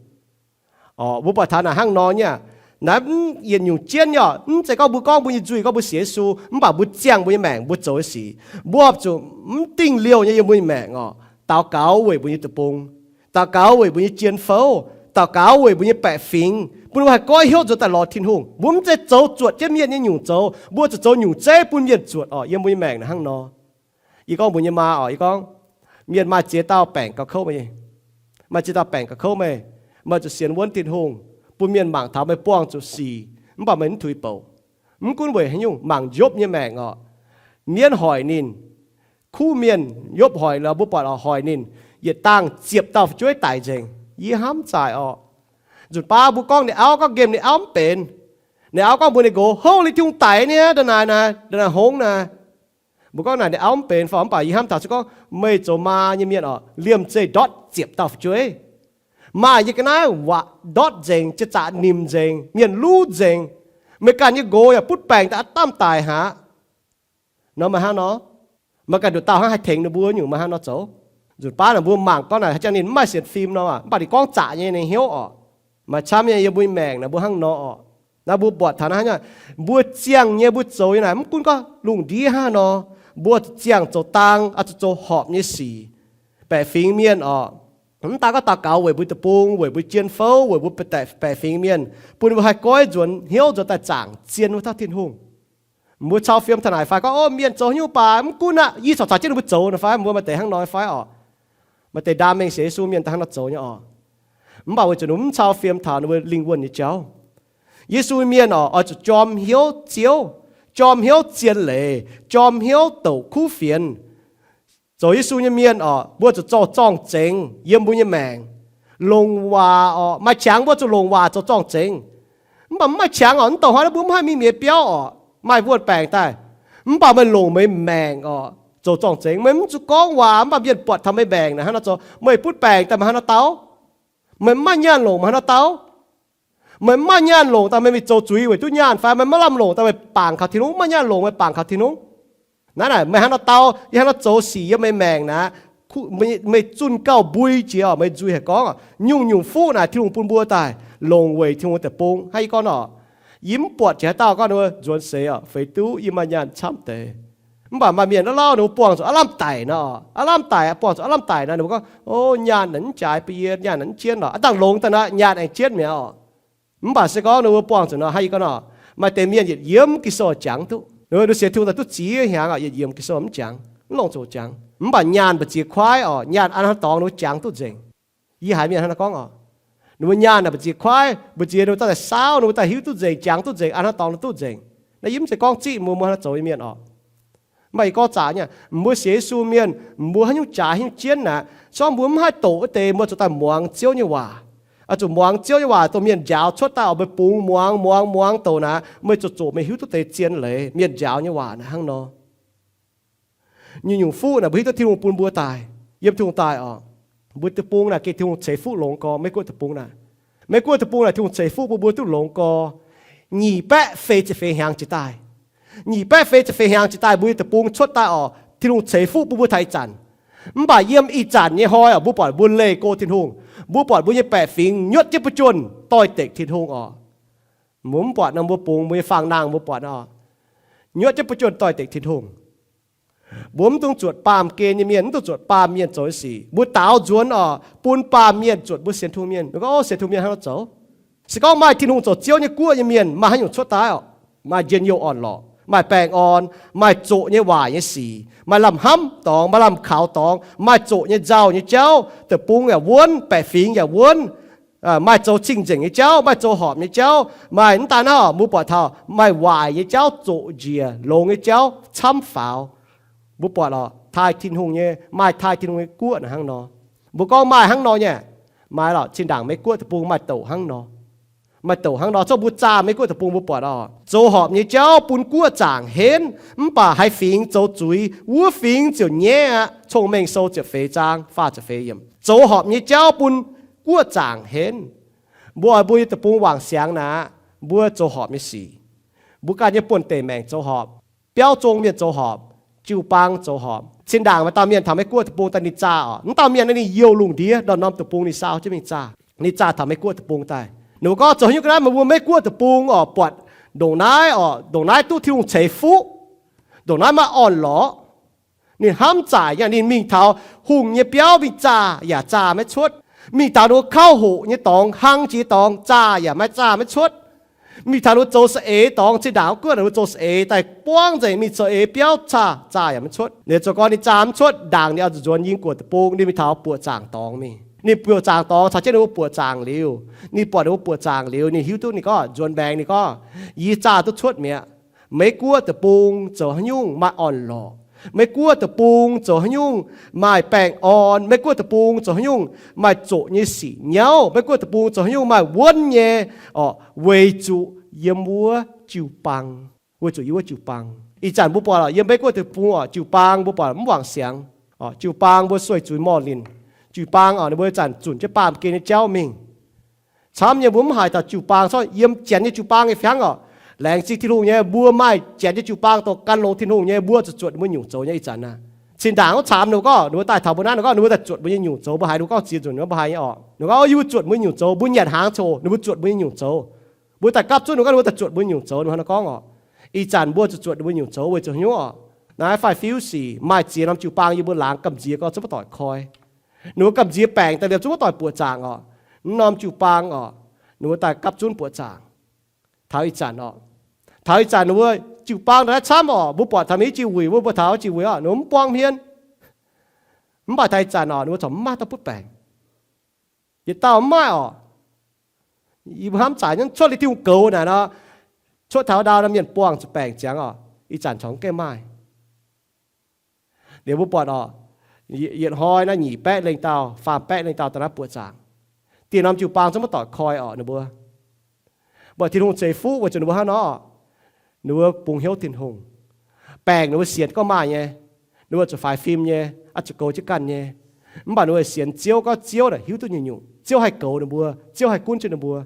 Oc, mbuo buatc taux naaic hnangv nor nyei aqv. Naaiv mv yietc nyungc jienv nyei oc. Mv zeiz gorngv mbuo gorngv mbuo nyei nzuih, gorngv mbuo sienx Yesu, mv baac mbuo ziangh mbuo nyei maengc mbuo zoux nyei sic, mbuo oix zuqc mv dingh liouh nyei yiem mbuo nyei maengc oc, daux gaux weic mbuo nyei deic-bung, daux gaux weic mbuo nyei jien-fouv, daux gaux weic mbuo nyei baeqc fingx, bun ninh mbuo haih goiv hnyouv nzuonx daaih lorz Tin-Hungh. Mbuo mv zeiz zoux zuotc jienv mienh nyei nyungc zoux, mbuo zuqc zoux nyungc zeiv bun mienh zuotc oc, yiem mbuo nyei maengc naaic hnangv nor. Yie gorngv mbuox yie nyei maa oc, yie gorngv, mienh maaih ziex dauh baengc gauh kouv meih, maaih ziex dauh baengc gauh kouv meih, meih zuqc sienx wuonv Tin-Hungh, bun mienh mangc taux meih buangh zuqc sic, mv baac meih mv tuix bouc. Mv gunv weic haaix nyungc, mangc Yopv nyei maengc oc. Mienv hoic ninh, kuv mienh, Yopv hoic, mbuo buatc oc, hoic ninh, yietc dangh ziepc dauh fu'jueiv daic nzengc. Yie hnamv zaaic oc. Nzunc baav mbuo gorngv ninh auv, gorngv nqemh ninh auv mv benx. Ninh auv gorngv mbuox ninh nqox, hov, liuz Tin-Hungh daic nyei, nda'naaic naaic, nda'naaic hngongx naaic. Mbuo gorngv naaic ninh auv mv benx fai, mv baac yie hnamv taux se gorngv meih zoux maa nyei mienh oc, liemh zeih ndortv ziepc dauh fu'jueiv. Maaih nyei ga'naaiv waac ndortv nzengc, jiex zaqc nimc nzengc, mienh luv nzengc. Meih ganh nyei nqox yaac butv baengc daaih, aav damh daic haic. Nor meih hnangv nor, meih ganh nduqc dauh hnangv haih tengx ninh mbuo nyungc, meih hnangv nor zoux. Nzunc baav naaic mbuo mangc gorngv naaic haaix jangx ninh mv maaih sienx fim nor, mv baac ninh gorngv zaqc nyei, ninh hnyouv oc. Maaih camv nyei, yiem mbuo nyei maengc naaic mbuo hnangv nor oc. Naaiv mbuo buatc taux naaiv hnangv, mbuo ziangh nyei, mbuo zoux nyei naaic, mv gunv gorngv lungh ndiev hnangv nor, mbuo zuqc ziangh zoux dang, oix zuqc zoux horpc nyei sic, baeqc fingx mienh oc. Mv daan gorngv daux gaux weic mbuo deic-bung, weic mbuo jien-fouv, weic mbuo baeqc fingx mienh, bun ninh mbuo haih goiv nzuonx hnyouv nzuonx daaih zaangc zien wuov dauh Tin-Hungh. Mbuo cau fiem taux naaic fai gorngv, o, mienh zoux haaix nyungc baac mv gunv aqv, yie corc caux jienv ninh mbuo zoux nor fai, mbuo maaih deix hnangv nor fai oc. Maaih deix ndaam mengh sienx Yesu mienh daaih hnangv nor zoux nyei oc. Mv baac weic zuqc ninh mbuo mv cau fiem taux ninh mbuo lingh wuonh nyei jauv. Yesu mienh oc, oix zuqc jorm hnyouv Ziouv, jorm hnyouv zien leiz, jorm hnyouv douc kuv fienx. Zoux Yesu nyei mienh oc, mbuo zuqc zoux zorng-zengx yiem mbuo nyei maengc. Longc waac oc, maaih qangx mbuo zuqc longc waac zoux zorng-zengx. Mv baac mv maaih qangx oc, mv douc hnoi mbuo mv haih mingh mienh biauv oc, maaih wuonh baengc daaih. Mv baac meih longc meih maengc oc zoux zorng-zengx. Meih mv zuqc gorngv waac, mv baac mienh buatc taux meih maengc naaic hnangv nor zoux. Meih butv baengc daaih meih hnangv nor dau? Meih mv maaih nyaanh longc meih hnangv nor dau? Meih mv maaih nyaanh longc daaih meih mingh zoux zuiz weic duqv nyaanh fai? Meih mv maaih lamh longc daaih meih bangc kaux Tin-Hungh? Mv maaih nyaanh longc meih bangc kaux Tin-Hungh? Naaiv naaic meih hnangv nor dau, yie hnangv nor zoux sic yiem meih maengc naaic, meih zunh gauh mbui jiex oc, meih nzuih haic gorngv oc, nyungc-nyungc fuqv naaic Tin-Hungh bun mbuo daaih longc weic Tin-Hungh deic-bung. Hnangv yie gorngv nor, yie mv buatc jiex haaix dauh gorngv ninh mbuo nzuonx seix oc, feix duqv yie maaih nyaanh camv deix. Mv baac maaih mienh aav lauh ninh mbuo buangh zuqc aav lamh daic nor, aav lamh daic, buangh zuqc aav lamh daic nor, ninh mbuo gorngv, o, nyaanh naaic mv jaaix bun yie, nyaanh naaic mv jienv oc. Aav dangh longx daaih naaic nyaanh aengx jienv mi'aqv oc. Mv baac se gorngv ninh mbuo buangh zuqc nor, hnangv yie gorngv nor, maaih deix mienh yietc yiem Ging-Sou jangx duqv. Ninh mbuo sienx Tin-Hungh daaih duqv ziex hnyangx oc, yietc yiem Ging-Sou mv jangx, mv longc zoux jangx. Mv baac nyaanh mbu'ziex kuaaiv oc, nyaanh an hnangv dorngx ninh mbuo jangx duqv nzengc. Yie haiz mienh hnangv naaiv gorngv oc, ninh mbuo nyaanh naaic mbu'ziex kuaaiv, mbu'ziex ninh mbuo daaih saauv, ninh mbuo daaih hiuv duqv nzengc, jangx duqv nzengc, an hnangv dorngx ninh duqv nzengc. Naaiv yie mv zeiz gorngv zieqv mbuo, mbuo hnangv naaiv zoux nyei mienh oc. Mv baac yie gorngv zaqc nyei, mbuo sienx Yesu mienh, mbuo haaix nyungc jaaix haaix nyungc jienv naaic, se gorngv mbuo mv haih doqc wuov deix, mbuo zuqc daaih muangx Ziouv nyei waac. Oix zuqc muangx Ziouv nyei waac, dongh mienh njaaux cuotv daaih oc, meih bungx muangx, muangx, muangx douc naaic, meih zuqc zoqc meih hiuv duqv deix zien leiz, mienh njaaux nyei waac naaic hnangv nor. Nyungc-nyungc fuqv naaic mbuo hiuv duqv Tin-Hungh bun mbuo daaih yiem Tin-Hungh daaih oc. Mbuo deic-bung naaic gengh Tin-Hungh ceix fuqv longx gorx, Meiv-Guoqv deic-bung naaic. Meiv-Guoqv deic-bung naaic Tin-Hungh ceix fuqv bun mbuo duqv longx gorx, nyic baeqv feix ziepc feix hnyangx jiex daaih. Nyic baeqv feix ziepc feix hnyangx jiex daaih mbuo nyei deic-bung cuotv daaih oc, Tin-Hungh ceix fuqv bun mbuo taux ih zanc. Mv baac yiem ih zanc nyei hnoi oc, mbuo buatc mbuo leih go Tin-Hungh, mbuo buatc mbuo nyei baeqc fingx nyuotv jienv ba'juonh doix-dekc Tin-Hungh oc. Mbuo mv buatc nor, mbuo bungx mbuo nyei fangx-nangh mbuo buatc oc, nyuotv jienv ba'juonh doix-dekc Tin-Hungh. Mbuo mv dungx zuotc baamh gen nyei mienh, mv dungx zuotc baamh mienh zoux nyei sic. Mbuo daaux nzuonx oc, bun baamh mienh zuotc mbuo sienx Tin-Hungh mienh. Mbuo gorngv, Ov, sienx Tin-Hungh mienh hnangv nor zoux. Se gorngv maaih Tin-Hungh zoux Ziouv nyei guoqv nyei mienh, maaih haaix nyungc cuotv daaih oc? Maaih njien-youh orn-lorqc, maaih baengh orn, maaih zoqc nyei waaic nyei sic, maaih lamh hnamv dorngx, maaih lamh kaux dorngx, maaih zoqc nyei nzauh nyei jauv, deic-bung yaac wuonv, baeqc fingx yaac wuonv, maaih zoux cing-nzengc nyei jauv, maaih zoux horpc nyei jauv, maaih mv daan hnangv, mbuo buatc taux maaih waaic nyei jauv zoqc njiec, longx nyei jauv camv faaux. Mbuo buatc oc, taaih Tin-Hungh nyei, maaih taaih Tin-Hungh nyei guoqv naaic hnangv nor. Mbuo gorngv maaih hnangv nor nyei, maaih lorqc, zinh ndaangc Meiv-Guoqv deic-bung maaih douc hnangv nor. Maaih douc hnangv nor, zorqv mbuo zaah Meiv-Guoqv deic-bung mbuo buatc oc, zoux horpc nyei jauv bun guoqv zaangc henv, mv baac haaix fingx zoux zuiz, wuov fingx ziouc nyaiv aqv. Cong-Mengh Sou ziepc feix zaang faah ziepc feix yiemc. Zoux horpc nyei jauv bun guoqv zaangc henv. Mbuo oix mbuo nyei deic-bung wangc siangx naaic, mbuo zoux horpc nyei sic. Mbuo ganh nyei buonv-deic maengc zoux horpc, biauv zong mienh zoux horpc, jiu-baang zoux horpc. Zinh ndaangc maaih dauh mienh taux Meiv-Guoqv deic-bung daaih ninh zaah oc, mv dauh mienh naaiv ninh youh lungh ndiev ndorm-ndorm deic-bung ninh saau jienv mingh zaah. Ninh zaah taux Meiv-Guoqv deic-bung daaih, ninh mbuo gorngv, Zoux haaix nyungc ga'naaiv meih mbuo Meiv-Guoqv deic-bung oc, buatc ndongc naaiv oc, ndongc naaiv duqv Tin-Hungh ceix fuqv, ndongc naaiv maaih orn-lorqc. Ninh hnamv zaaic nyei, ninh mingh taux hungh nyei biauv mingh zaah yaac zaah maiv cuotv. Mingh taux ninh mbuo kauv hoqc nyei dorngx, hlang jiex dorngx, zaah yaac maiv zaah maiv cuotv. Mingh taux ninh mbuo zoux saeng-eix dorngx, zinh ndaangc wuov guoqv ninh mbuo zoux saeng-eix daaih buangv nzengc, mingh zoux eix biauv zaah, zaah yaac maiv cuotv. Ninh zoux gorngv ninh zaah mv cuotv, ndaangc ninh oix zuqc nzuonx Yingguoqc deic-bung, ninh mingh taux buoqc zaangc dorngx mingh. Ninh buoqc zaangc dorngx caux jienv ninh mbuo buoqc zaangc liuz, ninh buatc ninh mbuo buoqc zaangc liuz, ninh hiuv duqv, ninh gorngv nzuonx maengx, ninh gorngv, Yie zaah duqv cuotv mi'aqv. Meiv-Guoqv deic-bung zoux haaix nyungc maaih orn-lorqc? Meiv-Guoqv deic-bung zoux haaix nyungc maaih baengh orn? Meiv-Guoqv deic-bung zoux haaix nyungc maaih zoqc nyei sic nyauv? Meiv-Guoqv deic-bung zoux haaix nyungc maaih wuonv nyei? Oc, weic zuqc yiem wuov jiu-baang. Weic zuqc yiem wuov jiu-baang. Ih zanc mbuo buatc yiem Meiv-Guoqv deic-bung oc, jiu-baang mbuo buatc mv wangc siangx. Oc, jiu-baang mbuo sueih zuiz morh linh. Jiu-baang oc, ninh mbuo ih zanc zunc jienv baamh gen nyei jauv mingh. Camv nyei, mbuo mv haiz taux jiu-baang, corc yiem janx nyei jiu-baang nyei fai hnangv oc. Laengz zingh Tin-Hungh nyei, mbuo maaih janx nyei jiu-baang dongh gan longx Tin-Hungh nyei, mbuo zuqc zuotc ninh mbuo nyungc zoux nyei. Ih zanc naaic, zinh ndaangc wuov camv ninh mbuo gorngv, ninh mbuo daaih taux mbuo naaiv, ninh gorngv ninh mbuo daaih zuotc mbuo nyei nyungc zoux. Mbuo haiz ninh mbuo gorngv ziex nzunc, mbuo haiz nyei oc. Ninh gorngv, Yie mbuo zuotc mbuo nyei nyungc zoux, mbuo nyanc hnaangx coc, ninh mbuo zuotc mbuo nyei nyungc zoux. Mbuo daaih gapv zunv ninh gorngv ninh mbuo daaih zuotc mbuo nyei nyungc zoux, ninh hnangv naaiv gorngv oc. Ih zanc mbuo zuqc zuotc ninh mbuo nyungc zoux weic zuqc haaix nyungc oc? Naaiv fai fiuv sic maaih ziex norm jiu-baang yiem mbuo laangz gamh nziex gorngv zungv maiv doic koi. Ninh mbuo gamh nziex baengc daaih liemh zungv maiv doic buoqc zaangc oc. Mv norm jiu-baang oc, ninh mbuo daaih gapv zunv buoqc zaangc. Taux ih zanc oc, taux ih zanc ninh mbuo jiu-baang daaih naaiv camv oc. Mbuo buatc taux mingh i jiex wuic, mbuo buatc taux i jiex wuic oc, ninh mbuo mv buang hmien. Mv baac taux ih zanc oc, ninh mbuo corc mv maaih dauh butv baengc. Yietc dauh mv maaih oc. Yie mbuo hnamv zaqc nyei, cuotv liuz Tin-Hungh goux naaic nor, cuotv taux ndau nor mienh buangh zuqc baengc ziangx oc. Ih zanc corc mv gaengh maaih. Liuz mbuo buatc oc, yietc hnoi naaiv nyic baeqv lengh dauh, faam baeqv lengh dauh daaih naaiv buoqc zaangc. Dieh norm jiu-baang zungv maiv doic koi oc ninh mbuo. Mv baac Tin-Hungh ceix fuqv weic zuqc ninh mbuo hnangv nor, ninh mbuo bungx hnyouv Tin-Hungh. Baengc ninh mbuo sienx gorngv maaih nyei, ninh mbuo zuqc faix fim nyei, oix zuqc goux jienv ganh nyei. Mv baac ninh mbuo sienx Ziouv, gorngv Ziouv naaic hiuv duqv nyungc-nyungc, Ziouv haih goux ninh mbuo, Ziouv haih gunv jienv ninh mbuo.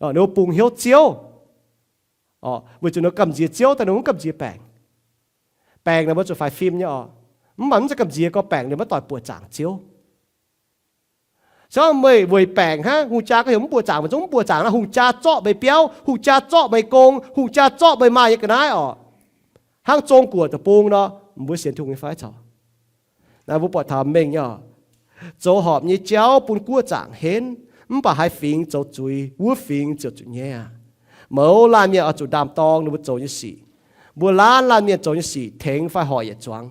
Ninh mbuo bungx hnyouv Ziouv. Weic zuqc ninh mbuo gamh nziex Ziouv daaih, ninh mbuo mv gamh nziex baengc. Baengc naaic mbuo zuqc faix fim nyei oc. Mv baac mv zeiz gamh nziex gorngv baengc ninh maiv doic buoqc zaangc Ziouv. Se gorngv meih weic baengc hnangv, hungh jaa gorngv heuc mv buoqc zaangc, meih zungv mv buoqc zaangc nor, hungh jaa zorqv meih biauv, hungh jaa zorqv meih gong, hungh jaa zorqv meih maaih nyei ga'naaiv oc. Hnangv Zong-Guoqv deic-bung nor, mbuo sienx Tin-Hungh nyei fai caux? Naaiv mbuo buatc taux mengh nyei oc. Zoux horpc nyei jauv bun guoqv zaangc henv, mv baac haaix fingx zoux zuiz, wuov fingx ziouc zuqc nyaiv aqv. Mouz laanh mienh oix zuqc ndaam-dorng ninh mbuo zoux nyei sic. Mbuo laanh laanh mienh zoux nyei sic tengx fai hoic yietc zuangx.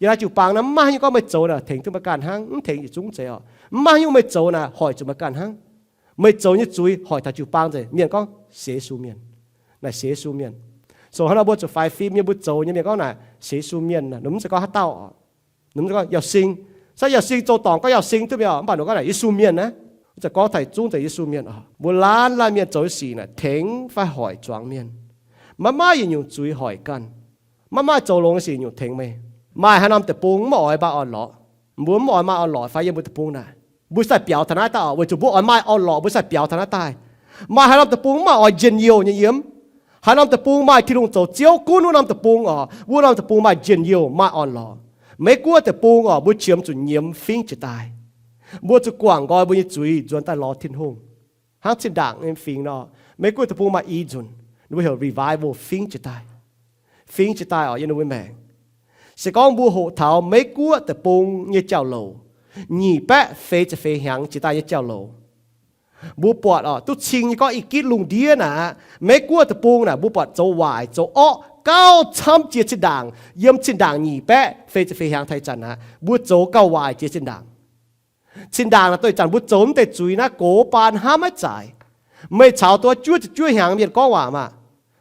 Yiem naaiv jiu-baang naaiv mv maaih haaix nyungc gorngv meih zoux naaic tengx duqv meih ganh hnangv, mv tengx yietc zungv zeiz oc. Mv maaih haaix nyungc meih zoux naaic hoic zuqc meih ganh hnangv. Meih zoux nyei zuiz hoic taux jiu-baang nzengc. Mienh gorngv sienx Yesu mienh, naaic sienx Yesu mienh. So hnangv nor mbuo zuqc faix fim nyei, mbuo zoux nyei mienh gorngv naaic sienx Yesu mienh, ninh mv zeiz gorngv haaix dauh oc. Ninh mv zeiz gorngv Yauh Sing. Sav Yauh Sing zoux dorngc gorngv Yauh Sing duqv mi'aqv, mv baac ninh gorngv naaic Yesu mienh naaiv. Mv zeiz gorngv taux zungv zeiz Yesu mienh oc. Mbuo laanh laanh mienh zoux nyei sic naaic tengx fai hoic zuangx mienh. Maiv maaih yietc nyungc zuiz hoic ganh. Maiv maaih zoux longx nyei sic nyungc tengx meih. Maaih haaix norm deic-bung mv oix maaih orn-lorqc? Mbuo mv oix maaih orn-lorqc fai yiem mbuo deic-bung naaic? Mbuo sai biaux taux naaiv daaih oc, weic zuqc mbuo oix maaih orn-lorqc mbuo sai biaux taux naaiv daaih. Maaih haaix norm deic-bung mv maaih oix njien-youh nyei yiem? Haaix norm deic-bung maaih Tin-Hungh zoux Ziouv gunv wuov norm deic-bung oc, wuov norm deic-bung maaih njien-youh, maaih orn-lorqc. Meiv guoqv deic-bung oc, mbuo qiemx zuqc nyiemz fingx jiex daaih. Mbuo zuqc guangc nqoi mbuo nyei zuiz nzuonx daaih lorz Tin-Hungh. Hnangv zinh ndaangc nyei fingx nor, Meiv guoqv deic-bung maaih i nzunc, ninh mbuo heuc revival fingx jiex daaih. Fingx jiex daaih oc, yiem ninh mbuo maengc. Se gorngv mbuo hoqc taux Meiv guoqv deic-bung nyei jauv-louc, nyic baeqv feix ziepc feix hnyangx jiex daaih nyei jauv-louc, mbuo buatc oc, duqv cing nyei gorngv i gitv lungh ndiev naaic aqv, Meiv guoqv deic-bung naaic mbuo buatc zoux waaic zoux orqv gauh camv jiex zinh ndaangc. Yiem zinh ndaangc nyic baeqv feix ziepc feix hnyangx taux ih zanc aqv, mbuo zoux gauh waaic jiex zinh ndaangc. Zinh ndaangc naaic doix zanc mbuo zoux mv deix zuiz naaiv gox baan hnamv maiv zaic. Meih caux duqv juov ziepc juov hnyangx mienh gorngv waac maah?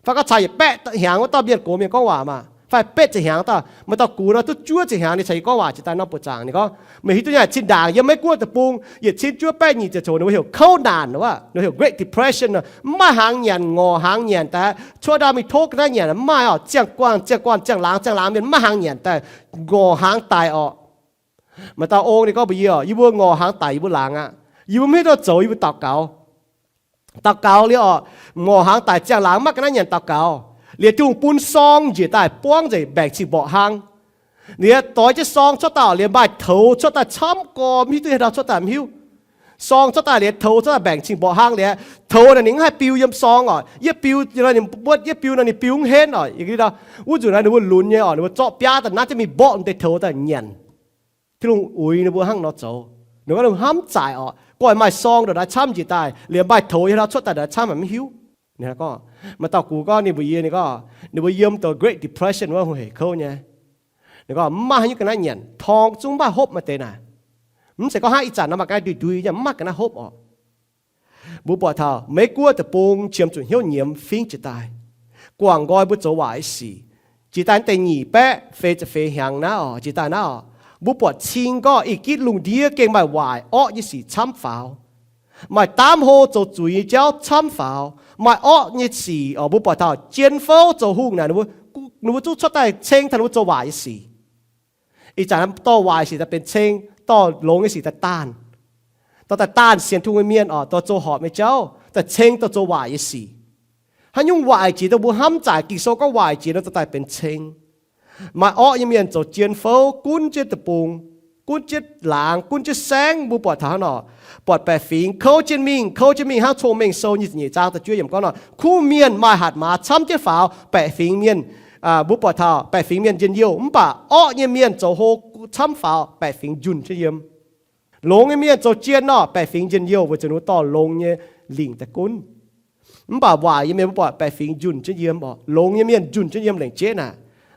Fai gorngv caux yietc baeqv hnyangx wuov dauh mienh gox mienh gorngv waac maah? Fai betv ziepc hnyangx dauh, maaih dauh gux nor duqv juov ziepc hnyangx ninh caux yie gorngv waac jiex daaih norm buoqc zaangc. Ninh gorngv, meih hiuv duqv nyei, zinh ndaangc yiem Meiv guoqv deic-bung yietc cin juov baeqv nyic ziepc coc ninh mbuo heuc โควิด naaic, ninh mbuo heuc Great Depression, mv maaih hnaangx nyanc, ngorc hnaangx nyanc daaih, cuotv ndau mingh tov ga'naaiv nyanc mv maaih oc, ziangh guanh ziangh guanh, ziangh laangz ziangh laangz mienh mv maaih hnaangx nyanc daaih, ngorc hnaangx daic oc. Maaih dauh ong ninh gorngv mbuox yie oc, yie mbuo ngorc hnaangx daic yie mbuo laangz aqv. Yie mbuo mv hiuv duqv zoux, yie mbuo daux gaux. Daux gaux liuz oc, ngorc hnaangx daic ziangh laangz mv maaih ga'naaiv nyanc daux gaux. Liuz Tin-Hungh bun sorng njiec daaih buangv nzengc mbaengc cing mborqc hlaang. Liuz doix jienv sorng cuotv daaih liuz maaih toux cuotv daaih camv gormx, mv hiuv duqv haaix ndau cuotv daaih mv hiuv. Sorng cuotv daaih liuz toux cuotv daaih mbaengc cing mborqc hlaang liuz, toux naaic ninh mv haih biu yiem sorng oc. Yie biu, yie biu nor ninh biu mv henv oc. Wuov nzunc naaiv ninh mbuo lunx nyei oc, ninh mbuo zorqv biaav daaih nanv jienv mingh mborqv deix toux daaih nyanc. Tin-Hungh uix ninh mbuo hnangv nor zoux. Ninh gorngv ninh hnamv zaic oc, gorngv maaih sorng ndongc naaiv camv njiec daaih, liuz maaih toux yiem ndau cuotv daaih ndongc naaiv camv haic mv hiuv. Maaih dauh gux gorngv ninh mbuox yie, ninh gorngv ninh mbuo yiem dongh Great Depression wuov hungh hec kouv nyei. Ninh gorngv mv maaih haaix nyungc ga'naaiv nyanc, torng zungv mv maaih hopv maaih deix naaic. Mv zeiz gorngv hnangv ih zanc nor maaih ga'naaiv ndui-ndui nyei, mv maaih ga'naaiv hopv oc. Mbuo buatc taux Meiv guoqv deic-bung qiemx zuqc hnyouv nyiemz fingx jiex daaih, guangc nqoi mbuo zoux waaic nyei sic. Jiex daaih deix nyic baeqv feix ziepc feix hnyangx naaiv oc, jiex daaih naaiv oc, mbuo buatc cing gorngv ih gitv lungh ndiev gengh maaih waaic orqv nyei sic camv faaux. Maaih daamv hlo zoux zuiz nyei jauv camv faaux. Maaih orqv nyei sic oc, mbuo buatc taux jien fouv zoux hungh naaic, ninh mbuo zungv cuotv daaih ceng taux ninh mbuo zoux waaic nyei sic. Ih zanc dorh waaic sic daaih benx ceng, dorh longx nyei sic daaih daanh. Dorh daaih daanh sienx Tin-Hungh nyei mienh oc, dorh zoux horpc nyei jauv daaih ceng dorh zoux waaic nyei sic. Haaix nyungc waaic jiex dongh mbuo hnamv zaic, Ging-Sou gorngv waaic jiex nor dorh daaih benx ceng. Maaih orqv nyei mienh zoux jien fouv, gunv jienv deic-bung, gunv jienv laangz, gunv jienv saengv. Mbuo buatc taux hnangv nor, buatc baeqc fingx kouv jienv mingh, kouv jienv mingh hnangv Cong-Mengh Sou nyic ziepc nyeic zaang da'juov yiemc gorngv nor, kuv mienh maaih hatc maaz camv jienv faaux, baeqc fingx mienh, mbuo buatc taux baeqc fingx mienh njien-youh, mv baac orqv nyei mienh zoux hlo camv faaux, baeqc fingx njunh jienv yiem. Longx nyei mienh zoux jien nor, baeqc fingx njien-youh weic zuqc ninh mbuo dorh longx nyei lingc daaih gunv. Mv baac waaic nyei mienh mbuo buatc baeqc fingx njunh jienv yiem oc. Longx nyei mienh njunh jienv yiem lengc jeiv naaic.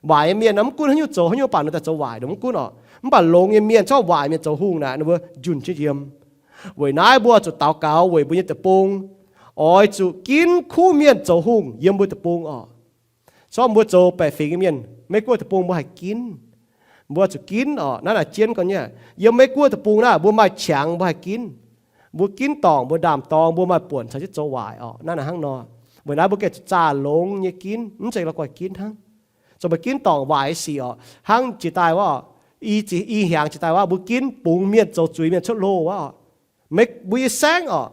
Waaic nyei mienh mv gunv haaix nyungc zoux, haaix nyungc baac ninh daaih zoux waaic, ninh mv gunv oc. Mv baac longx nyei mienh, corc waaic mienh zoux hungh naaic, ninh mbuo njunh jienv yiem. Weic naaiv mbuo zuqc daux gaux weic mbuo nyei deic-bung, oix zuqc ginv kuv mienh zoux hungh yiem mbuo deic-bung oc. Corc mbuo zoux baeqc fingx nyei mienh, Meiv guoqv deic-bung mbuo haih ginv. Mbuo zuqc ginv oc. Naaiv naaic jienv gorn nyei, yiem Meiv guoqv deic-bung naaiv mbuo maaih qangx mbuo haih ginv. Mbuo ginv dorngc, mbuo ndaam-dorng, mbuo maaih buonc caux jienv zoux waaic oc. Naaiv naaic hnangv nor, weic naaiv mbuo gengh zuqc zaah longx nyei ginv, mv zeiz la'guaih ginv hnangv. Zoux mbuo ginv dorngc waaic nyei sic oc, hnangv jiex daaih wuov, i hnyangx jiex daaih wuov, mbuo ginv bungx mienh zoux zuiz mienh cuotv loh wuov oc. Mbuo nyei saengv oc,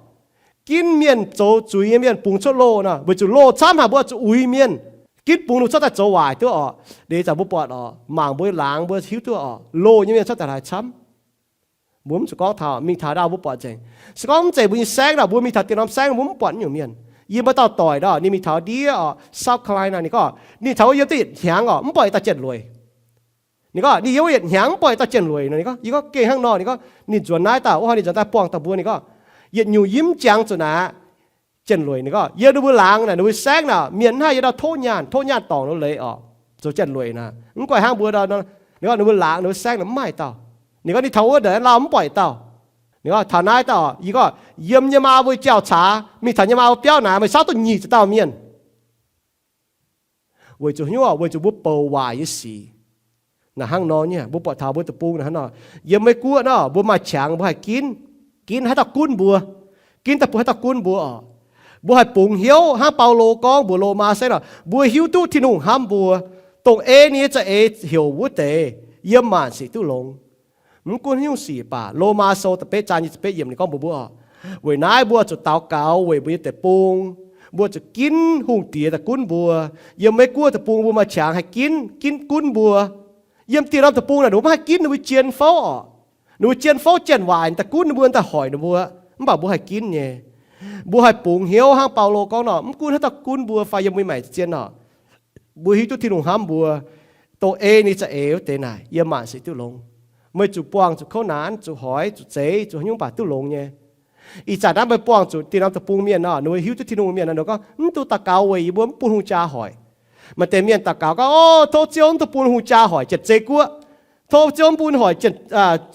ginv mienh zoux zuiz nyei mienh bungx cuotv loh nor, weic zuqc loh camv haic, mbuo zuqc uix mienh, ginv bungx ninh cuotv daaih zoux waaic duqv oc. Deix zanc mbuo buatc oc, mangc mbuo laangz mbuo hiuv duqv oc, loh nyei mienh cuotv daaih haaix camv. Mbuo mv zuqc gorngv taux, mingh taux ndau mbuo buatc nzengc. Se gorngv mv zeiz mbuo nyei saengv nor, mbuo mingh taux dieh norm saengv mbuo mv buatc naaiv nyungc mienh. Yie maaih dauh doic nor, ninh mingh taux ndiev oc, South Carolina, ninh gorngv ninh taux wuov yiem duqv yietc hnyangx oc, mv buatc yietc dauh jien-lueic. Ninh gorngv ninh yiem wuov yietc hnyangx mv buatc yietc dauh jien-lueic nor. Ninh gorngv, yie gorngv gengh hnangv nor. Ninh gorngv ninh nzuonx naaiv dauh, wuov hnoi ninh nzuonx daaih buangh dauh mbuo. Ninh gorngv yietc nyungc yie mv jangx zuqc naaic, jien-lueic. Ninh gorngv yiem ninh mbuo laangz naaic, ninh mbuo saengv naaic, mienh mv haih yiem ndau tov nyaanh, tov nyaanh dorngc ninh leiz oc, zoux jien-lueic naaic. Mv guaih hnangv mbuo ndau, ninh gorngv ninh mbuo laangz ninh mbuo saengv naaic mv maaih dauh. Ninh gorngv ninh taux wuov ndeic lauh mv buatc yietc dauh. Ninh gorngv taux naaiv dauh, yie gorngv yiem nyei maa mbuo jauh-caax mingh taux nyei maa mbuo biauv naaic, meih saauv duqv nyic ziepc dauh mienh. Weic zuqc hnyouv, weic zuqc mbuo bouc waaic nyei sic. Naaic hnangv nor nyei, mbuo buatc taux mbuo deic-bung naaic hnangv nor. Yiem Meiv guoqv nor, mbuo maaih qangx mbuo haih ginv, ginv haaix dauh gunv mbuo, ginv daaih bun haaix dauh gunv mbuo oc. Mbuo haih bungx hnyouv hnangv Baulo gorngv mbuox Lomaa saengv nor, mbuo hiuv duqv Tin-Hungh hnamv mbuo, dongh ei ninh nyei za'eix heuc wuov deix, yiem maanc sic duqv longx. Mv gunv haaix nyungc sic baac, Lomaa Sou da'betv zaang nyic ziepc betv yiemc ninh gorngv mbuox mbuo oc, weic naaiv mbuo zuqc daux gaux weic mbuo nyei deic-bung, Mbuo zuqc ginv hungh diex daaih gunv mbuo. Yiem Meiv Guoqv deic-bung mbuo maaih qangx haih ginv, ginv gunv mbuo. Yiem dieh norm deic-bung naaic ninh mbuo maiv haih ginv ninh mbuo jien fouv orqc. Ninh mbuo jien fouv janx-waaic daaih gunv ninh mbuo, daaih hoic ninh mbuo, mv baac mbuo haih ginv nyei. Mbuo haih bungx hnyouv hnangv Baulo gorngv nor, mv gunv haaix dauh gunv mbuo fai yiem mbuo maengc zien orqc, mbuo hiuv duqv Tin-Hungh hnamv mbuo. Dongh ei ninh za'eix wuov deix naaic yiem maanc sic duqv longx. Meih zuqc buangh zuqc kouv naanc, zuqc hoiz, zuqc zeiz, zuqc haaix nyungc baac duqv longx nyei. Ih zanc naaiv meih buangh zuqc dieh norm deic-bung mienh nor, ninh mbuo hiuv duqv Tin-Hungh mienh nor, ninh mbuo gorngv, mv dungx daux gaux weic yie mbuo mv bun hungh jaa hoic. Maaih deix mienh daux gaux gorngv, o, tov Ziouv mv dungx bun hungh jaa hoic janx-zei guoqv. Tov Ziouv mv bun hoic janx,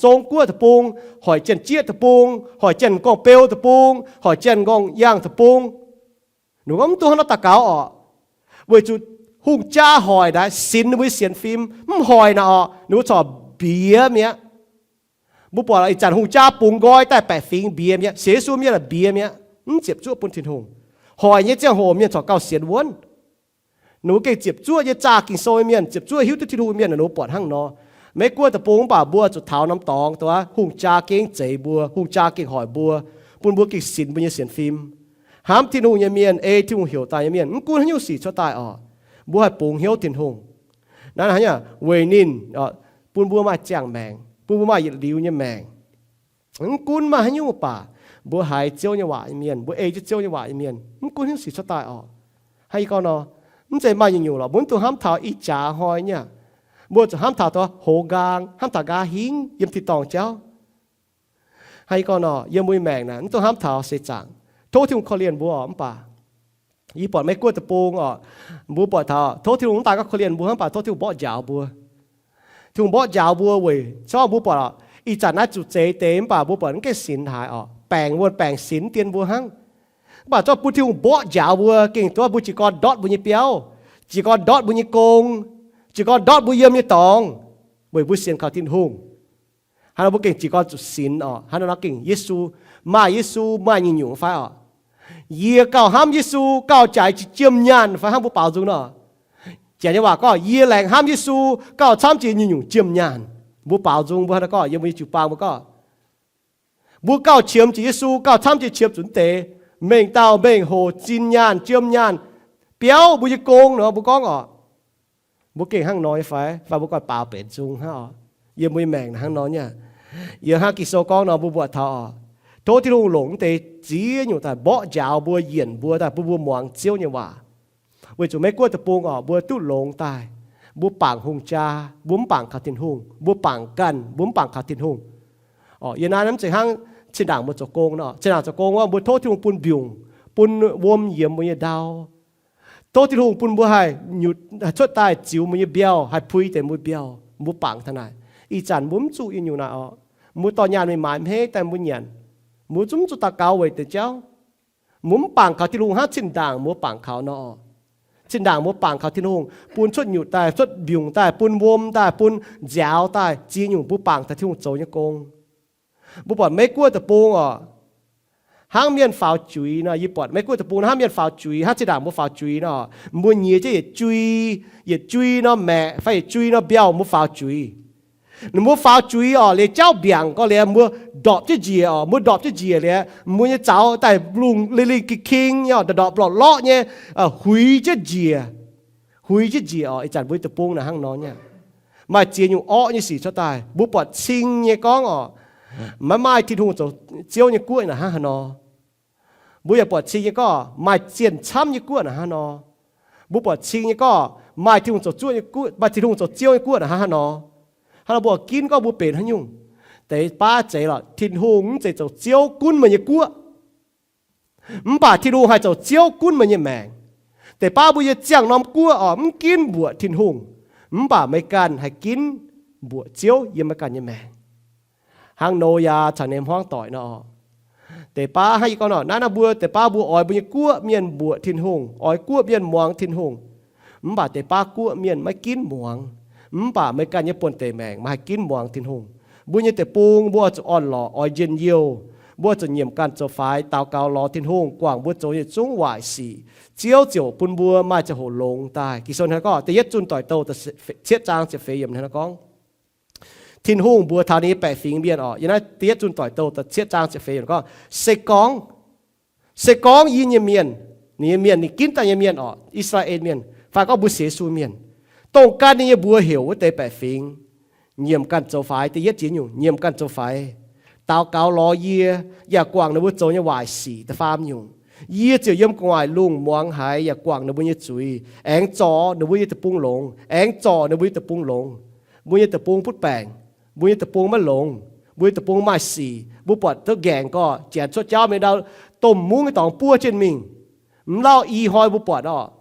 Zong-Guoqv deic-bung, hoic janx-jieqv deic-bung, hoic janx-gorngv-beu deic-bung, hoic janx-gorngv-yaangh deic-bung. Ninh mbuo gorngv mv dungx hnangv nor daux gaux orqc, weic zuqc hungh jaa hoic naaic sinx ninh mbuo nyei sienx fim. Mv hoic naaic orqc, ninh mbuo corc mbiex mi'aqv. Mbuo buatc ih zanc hungh jaa bungx nqoi daaih baeqc fingx mbiex mi'aqv. Sienx Yesu mienh mbiex mi'aqv, mv ziepc zuoqv bun Tin-Hungh. Hoic nyei ziangh hoc mienh corc gauh sienx wuonv. Ninh mbuo gengh ziepc zuoqv nyei zaah Ging-Sou nyei mienh, ziepc zuoqv hiuv duqv Tin-Hungh mienh, ninh mbuo buatc hnangv nor. Maiv gunv deic-bung mv baac mbuo zuqc taux norm dorngx, hungh jaa gengh zeix mbuo, hungh jaa gengh hoic mbuo, bun mbuo gengh sinx mbuo nyei sienx fim. Hnamv Tin-Hungh nyei mienh, ei Tin-Hungh heuc daaih nyei mienh, mv gunv haaix nyungc sic cuotv daaih orqc, mbuo haih bungx hnyouv Tin-Hungh. Naaiv weic ninh bun mbuo maaih ziangh maengc, bun mbuo maaih yietc liuz nyei maengc. Mv gunv maaih haaix nyungc baac, mbuo haiz Ziouv nyei waac nyei mienh, mbuo ei jienv Ziouv nyei waac nyei mienh, mv gunv haaix nyungc sic cuotv daaih orqc. Hnangv yie gorngv nor, mv zeiz maaih nyungc-nyungc lorqc, mbuo mv dungx hnamv taux ih jaax hnoi nyei. Mbuo zuqc hnamv taux dongh hoz nqaang, hnamv taux nqa'haav hingv yiem tin-dorngh jauv. Hnangv yie gorngv nor, yiem mbuo nyei maengc naaic mv dungx hnamv taux seix zaangc. Tov Tin-Hungh korv-lienh mbuo orqc, mv baac yie buatc Meiv Guoqv deic-bung orqc, mbuo buatc taux tov Tin-Hungh mv daaih gorngv korv-lienh mbuo, mv baac tov Tin-Hungh mborqv njaaux mbuo. Tin-Hungh mborqv njaaux mbuo weic zorqv mbuo buatc ih zanc naaiv zuqc zeix deix, mv baac mbuo buatc mv gaengh sinx haaix orqc, baengc wuonh baengc sinx dien mbuo hnangv. Mv baac zorqv bun Tin-Hungh mborqv njaaux mbuo gengh duqv mbuo jiez gorn ndortv mbuo nyei biauv, jiez gorn ndortv mbuo nyei gong, jiez gorn ndortv mbuo yiem nyei dorngx, weic mbuo sienx kaux Tin-Hungh. Hnangv nor mbuo gengh jiez gorn zuqc sinx orqc. Hnangv nor gengh Yesu, maaih Yesu maaih nyungc-nyungc fai orqc? Yie gauh hnamv Yesu gauh jaaix jiex jiem nyaanh fai hnangv mbuo baaux nzung nor? Janx nyei waac gorngv, yie laengz hnamv Yesu gauh camv jiex nyungc-nyungc jiem nyaanh. Mbuo baaux nzung mbuo hnangv nor gorngv, yiem mbuo nyei jiu-baang mbuo gorngv, mbuo gauh qiemx jiex Yesu gauh camv jiex qiemx zuqc deix mengh dauh mengh hoc zinh nyaanh jiem nyaanh biauv mbuo nyei gong nor mbuo gorngv orqc. Mbuo gengh hnangv nor nyei fai? Fai mbuo ganh baaux benx nzung hnangv orqc? Yiem mbuo nyei maengc hnangv nor nyei. Yiem hnangv Ging-Sou gorngv nor mbuo mbuoqc taux orqc, tov Tin-Hungh longc mv deix ziex nyungc daaih mborqv njaaux mbuo, yienc mbuo daaih bun mbuo muangx Ziouv nyei waac. Weic zuqc Meiv Guoqv deic-bung orqc, mbuo duqv longx daaih, mbuo bangc hungh jaa, mbuo mv bangc kaux Tin-Hungh, mbuo bangc ganh, mbuo mv bangc kaux Tin-Hungh. Orqc, yiem naaiv mv zeiz hnangv zinh ndaangc mbuo zoux gong nor. Zinh ndaangc zoux gong wuov mbuo tov Tin-Hungh bun mbiungc, bun wuom yiemx mbuo nyei ndau. Tov Tin-Hungh bun mbuo haih nyutc, haih cuotv daaih ziux mbuo nyei mbiauh, haih pui deix mbuo mbiauh. Mbuo bangc taux naaic. Ih zanc mbuo mv zuqc nyungc-nyungc naaic orqc. Mbuo dorh nyaanh mingh maaiz hmeiv daaih mbuo nyanc. Mbuo zungv mv zuqc daux gaux weic deix jauv. Mbuo mv bangc kaux Tin-Hungh hnangv zinh ndaangc mbuo bangc kaux nor. Zinh ndaangc mbuo bangc kaux Tin-Hungh bun cuotv nyutc daaih, cuotv mbiungc daaih, bun wuom daaih, bun nziaaux daaih, ziex nyungc mbuo bangc taux Tin-Hungh zoux nyei gong. Mbuo buatc Meiv Guoqv deic-bung orqc, hnangv mienh faaux juix nor, yie buatc Meiv Guoqv deic-bung hnangv mienh faaux juix, hnangv zinh ndaangc mbuo faaux juix nor, mbuo nyiex jienv yietc jui, yietc jui nor maeqc fai yietc jui nor mbiauh mbuo faaux juix. Ninh mbuo faaux juix orqc, liuz jauv mbiaangc gorx liuz mbuo ndorpc jienv njiec orqc, mbuo ndorpc jienv njiec liuz mbuo nyei zaux daaih lungh lingh lingh ging-king nyei orqc, ndorpc ndorpc lorqc lorqc nyei, huix jienv njiec. Huix jienv njiec orqc. Ih zanc mbuo deic-bung naaic hnangv nor nyei. Maaih ziex nyungc orqv nyei sic cuotv daaih. Mbuo buatc cing nyei gorngv orqc, maiv maaih Tin-Hungh zoux Ziouv nyei guoqv naaic hnangv haaix nor. Mbuo yaac buatc cing nyei gorngv maaih zienh camv nyei guoqv naaic hnangv haaix nor. Mbuo buatc cing nyei gorngv maaih Tin-Hungh zoux zuoqv nyei guoqv, maaih Tin-Hungh zoux Ziouv nyei guoqv naaic hnangv haaix nor. Hnangv nor mbuo ginv gorngv mbuo benx haaix nyungc. Deix baav zeiz lorqc, Tin-Hungh mv zeiz zoux Ziouv gunv meih nyei guoqv, mv baac Tin-Hungh haih zoux Ziouv gunv meih nyei maengc. Deix baav mbuo yiem ziangh norm guoqv orqc, mv ginv mbuoqc Tin-Hungh, mv baac meih ganh haih ginv mbuoqc Ziouv yiem meih ganh nyei maengc. Hnangv Noyaa caux ninh hmuangv doic nor orqc. Deix baav hnangv yie gorngv nor, naaiv nor mbuo deix baav mbuo oix mbuo nyei guoqv mienh mbuoqc Tin-Hungh, oix guoqv mienh muangx Tin-Hungh. Mv baac deix baav guoqv mienh maiv ginv muangx. Mv baac meih ganh nyei buonv-deic maengc maaih haih ginv muangx Tin-Hungh. Mbuo nyei deic-bung mbuo oix zuqc orn-lorqc, oix njien-youh. Mbuo oix zuqc nyiemc ganh zoux faix, daux gaux lorz Tin-Hungh guangc mbuo zoux nyei zungv waaic sic. Ziouv ziouc bun mbuo maaih ziangh hoc longx daaih. Ging-Sou hnangv gorngv, Da'yietv Zunh Doic Douh cietv zaang ziepc feix yiemc hnangv naaiv gorngv, Tin-Hungh mbuox taux ninh nyei baeqc fingx mienh orqc, yiem naaiv Da'yietv Zunh Doic Douh da'cietv zaang ziepc feix yiemc gorngv, se gorngv, se gorngv yie nyei mienh, Ninh nyei mienh, ninh ginv daaih nyei mienh orqc, I^saa^laa^en Mienh, fai gorngv mbuo sienx Yesu mienh, dongh gan ninh nyei mbuox heuc wuov deix baeqc fingx nyiemc ganh zoux faix. Da'yietv jiex nyungc, nyiemc ganh zoux faix. Daux gaux lorz yie, yaac guangc ninh mbuo zoux nyei waaic sic. Da'faam nyungc, yie ziouc yiem gu'nguaaic lungh muangx haiz yaac guangc ninh mbuo nyei zuiz, aengx zorc ninh mbuo nyei deic-bung longx, aengx zorc ninh mbuo nyei deic-bung longx. Mbuo nyei deic-bung butv baengc, mbuo nyei deic-bung maiv longx, mbuo nyei deic-bung maaih sic. Mbuo buatc duqv nqaengc gorqv, janx cuotv jauv mingh ndau, domh mungv nyei dorngx buov jienv mingh, mv lauh i hnoi mbuo buatc orqc,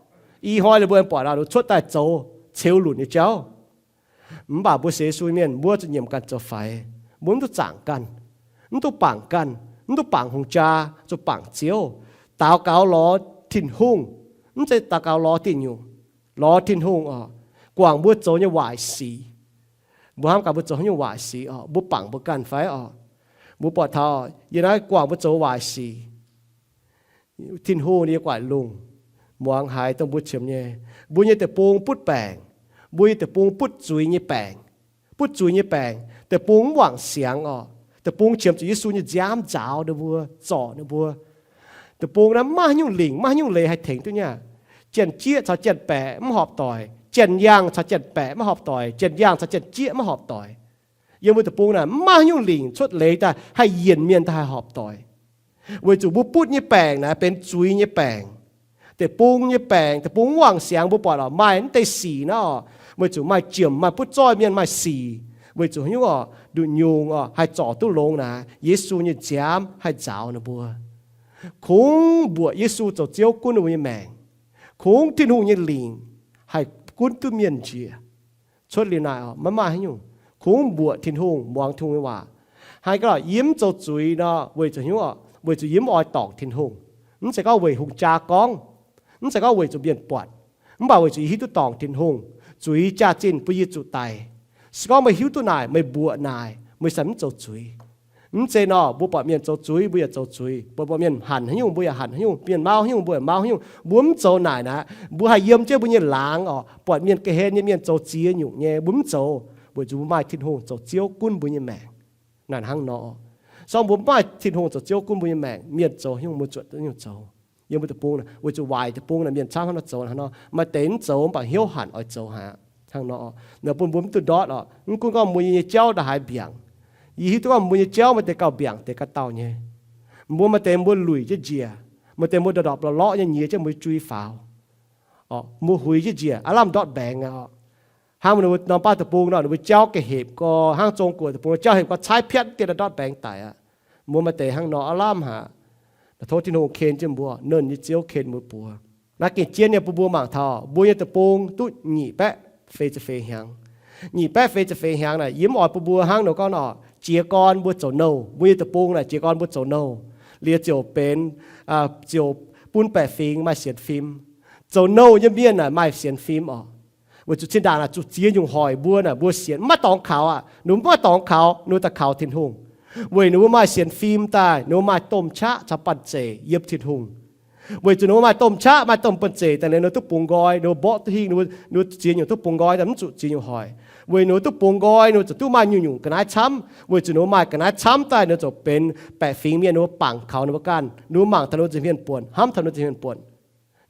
i hnoi ninh mbuo buatc orqc, cuotv daaih zoux ceux lunc nyei jauv. Mv baac mbuo sienx Yesu mienh, mbuo zuqc nyiemc ganh zoux faix. Mbuo mv duqv zaangc ganh, mv duqv bangc ganh, mv duqv bangc hungh jaa, zuqc bangc Ziouv. Daux gaux lorz Tin-Hungh, mv zeiz daux gaux lorz diuh nyungc, lorz Tin-Hungh orqc, guangc mbuo zoux nyei waaic sic. Mbuo hnamv gaax mbuo zoux haaix nyungc waaic sic orqc, mbuo bangc mbuo ganh fai orqc? Mbuo buatc taux yie naaiv guangc mbuo zoux waaic sic, Tin-Hungh nyei gu'nguaaic lungh muangx haiz dongh mbuo qiemx nyei, mbuo nyei deic-bung butv baengc, mbuo nyei deic-bung butv zuiz nyei baengc, butv zuiz nyei baengc. Deic-bung mv wangc siangx orqc, deic-bung qiemx zuqc Yesu nyei nziaamv nzaaux ninh mbuo, zorc ninh mbuo. Deic-bung naaiv maiv maaih haaix nyungc lingc, maiv maaih haaix nyungc leiz haih tengx duqv nyei. Janx-jieqv caux janx-baeqc mv horpc doic, janx-yangh caux janx-baeqc maiv horpc doic, janx-yangh caux janx-jieqv maiv horpc doic. Yiem mbuo deic-bung naaic maiv maaih haaix nyungc lingc cuotv leiz daaih haih yienc mienh daaih haih horpc doic. Weic zuqc mbuo butv nyei baengc naaic benx zuiz nyei baengc, deic-bung nyei baengc. Deic-bung mv wangc siangx, mbuo buatc orqc, maaih mv deix sic naaiv orqc, weic zuqc maaih jiemc, maaih butv zoih mienh maaih sic. Weic zuqc haaix nyungc orqc, nduqc nyungc orqc, haih zorc duqv longx naaic, Yesu nyei nziaamv haih nzaaux ninh mbuo. Kungx mbuoqc Yesu zoux Ziouv gunv ninh mbuo nyei maengc. Kungx Tin-Hungh nyei lingc haih gunv duqv mienh njiec. Cuotv liuz naaic orqc, maiv maaih haaix nyungc. Kungx mbuoqc Tin-Hungh, muangx Tin-Hungh nyei waac. Hnangv gorngv yie mv zoux zuiz nor, weic zuqc haaix nyungc orqc? Weic zuqc yie mv oix dorngc Tin-Hungh. Mv zeiz gorngv weic hungh jaa gorngv, mv zeiz gorngv weic zuqc mienh buatc, mv baac weic zuqc yie hiuv duqv dorngc Tin-Hungh, zuiz jaax-zinh bun yie zuqc daic. Se gorngv meih hiuv duqv naaic, meih mbuoqc naaic, meih sax mv zoux zuiz. Mv zeiz nor, mbuo buatc mienh zoux zuiz, mbuo yaac zoux zuiz. Mbuo buatc mienh hanc haaix nyungc, mbuo yaac hanc haaix nyungc. Mienh mauv haaix nyungc, mbuo yaac mauv haaix nyungc. Mbuo mv zoux naaic naaic, mbuo haih yiem jienv mbuo nyei laangz orqc, buatc mienh ga'hlen nyei mienh zoux ziex nyungc nyei, mbuo mv zoux, weic zuqc mbuo maaih Tin-Hungh zoux Ziouv gunv mbuo nyei maengc. Naaic hnangv nor, se gorngv mbuo mv maaih Tin-Hungh zoux Ziouv gunv mbuo nyei maengc, mienh zoux haaix nyungc mbuo zuotc haaix nyungc zoux. Yiem mbuo deic-bung naaic, weic zuqc waaic deic-bung naaic mienh camv hnangv nor zoux hnangv nor, maaih deix mv zoux mv baac hnyouv hanc oix zoux haic aqv. Hnangv nor, naaic bun mbuo mv duqv ndortv orqc. Mv gunv gorngv mbuo nyei jauv ndongc haaix mbiaangc, yie hiuv duqv gorngv mbuo nyei jauv maaih deix gauh mbiaangc, deix gauh dauh nyei. Mbuo maaih deix mbuo luic jienv njiec, maaih deix mbuo ndorpc ndorpc lorqc lorqc nyei nyiex jienv mbuo nyei jui faaux. Mbuo huix jienv njiec aav lamh ndortv mbaengx aqv orqc. Hnangv mbuo norm baav deic-bung nor, ninh mbuo jauv ga'hepc gorx, hnangv Zong-Guoqv deic-bung jauv hepc gorx, caaiv piatv dieh ndortv mbaengx daic aqv. Mbuo maaih deix hnangv nor aav lamh haic. Tov Tin-Hungh ken jienv mbuo, nernh nyei Ziouv ken mbuo buoz. Naaiv gengh jienv nyei bun mbuo mangc taux mbuo nyei deic-bung duqv nyic baeqv feix ziepc feix hnyangx. Nyic baeqv feix ziepc feix hnyangx naaic, yie mv oix bun mbuo hnangv nor gorngv orqc, jiez gorn mbuo zoux nouh. Mbuo nyei deic-bung naaic jiez gorn mbuo zoux nouh, liuz ziouc benx, ziouc bun baeqc fingx maaih sienx fim. Zoux nouh nyei mienh naaic maaih sienx fim orqc. Weic zuqc zinh ndaangc naaic zuqc ziex nyungc hoic mbuo naaic, mbuo sienx mv maaih dorngx kaux aqv. Ninh mbuo mv maaih dorngx kaux, ninh mbuo daaih kaux Tin-Hungh. Weic ninh mbuo maaih sienx fim daaih, ninh mbuo maaih domh qaqv caux banh zeic yiem Tin-Hungh. Weic zuqc ninh mbuo maaih domh qaqv, maaih domh banh zeic daaih liuz, ninh mbuo duqv bungx nqoi, ninh mbuo mborqv duqv hingh, ninh mbuo ziex nyungc duqv bungx nqoi daaih, mv zuqc ziex nyungc hoic. Weic ninh mbuo duqv bungx nqoi, ninh mbuo ziouc duqv maaih nyungc-nyungc ga'naaiv camv. Weic zuqc ninh mbuo maaih ga'naaiv camv daaih, ninh mbuo ziouc benx baeqc fingx mienh, ninh mbuo bangc kaux ninh mbuo ganh, ninh mbuo mangc taux ninh mbuo nza'hmien buonc, hnamv taux ninh mbuo nza'hmien buonc.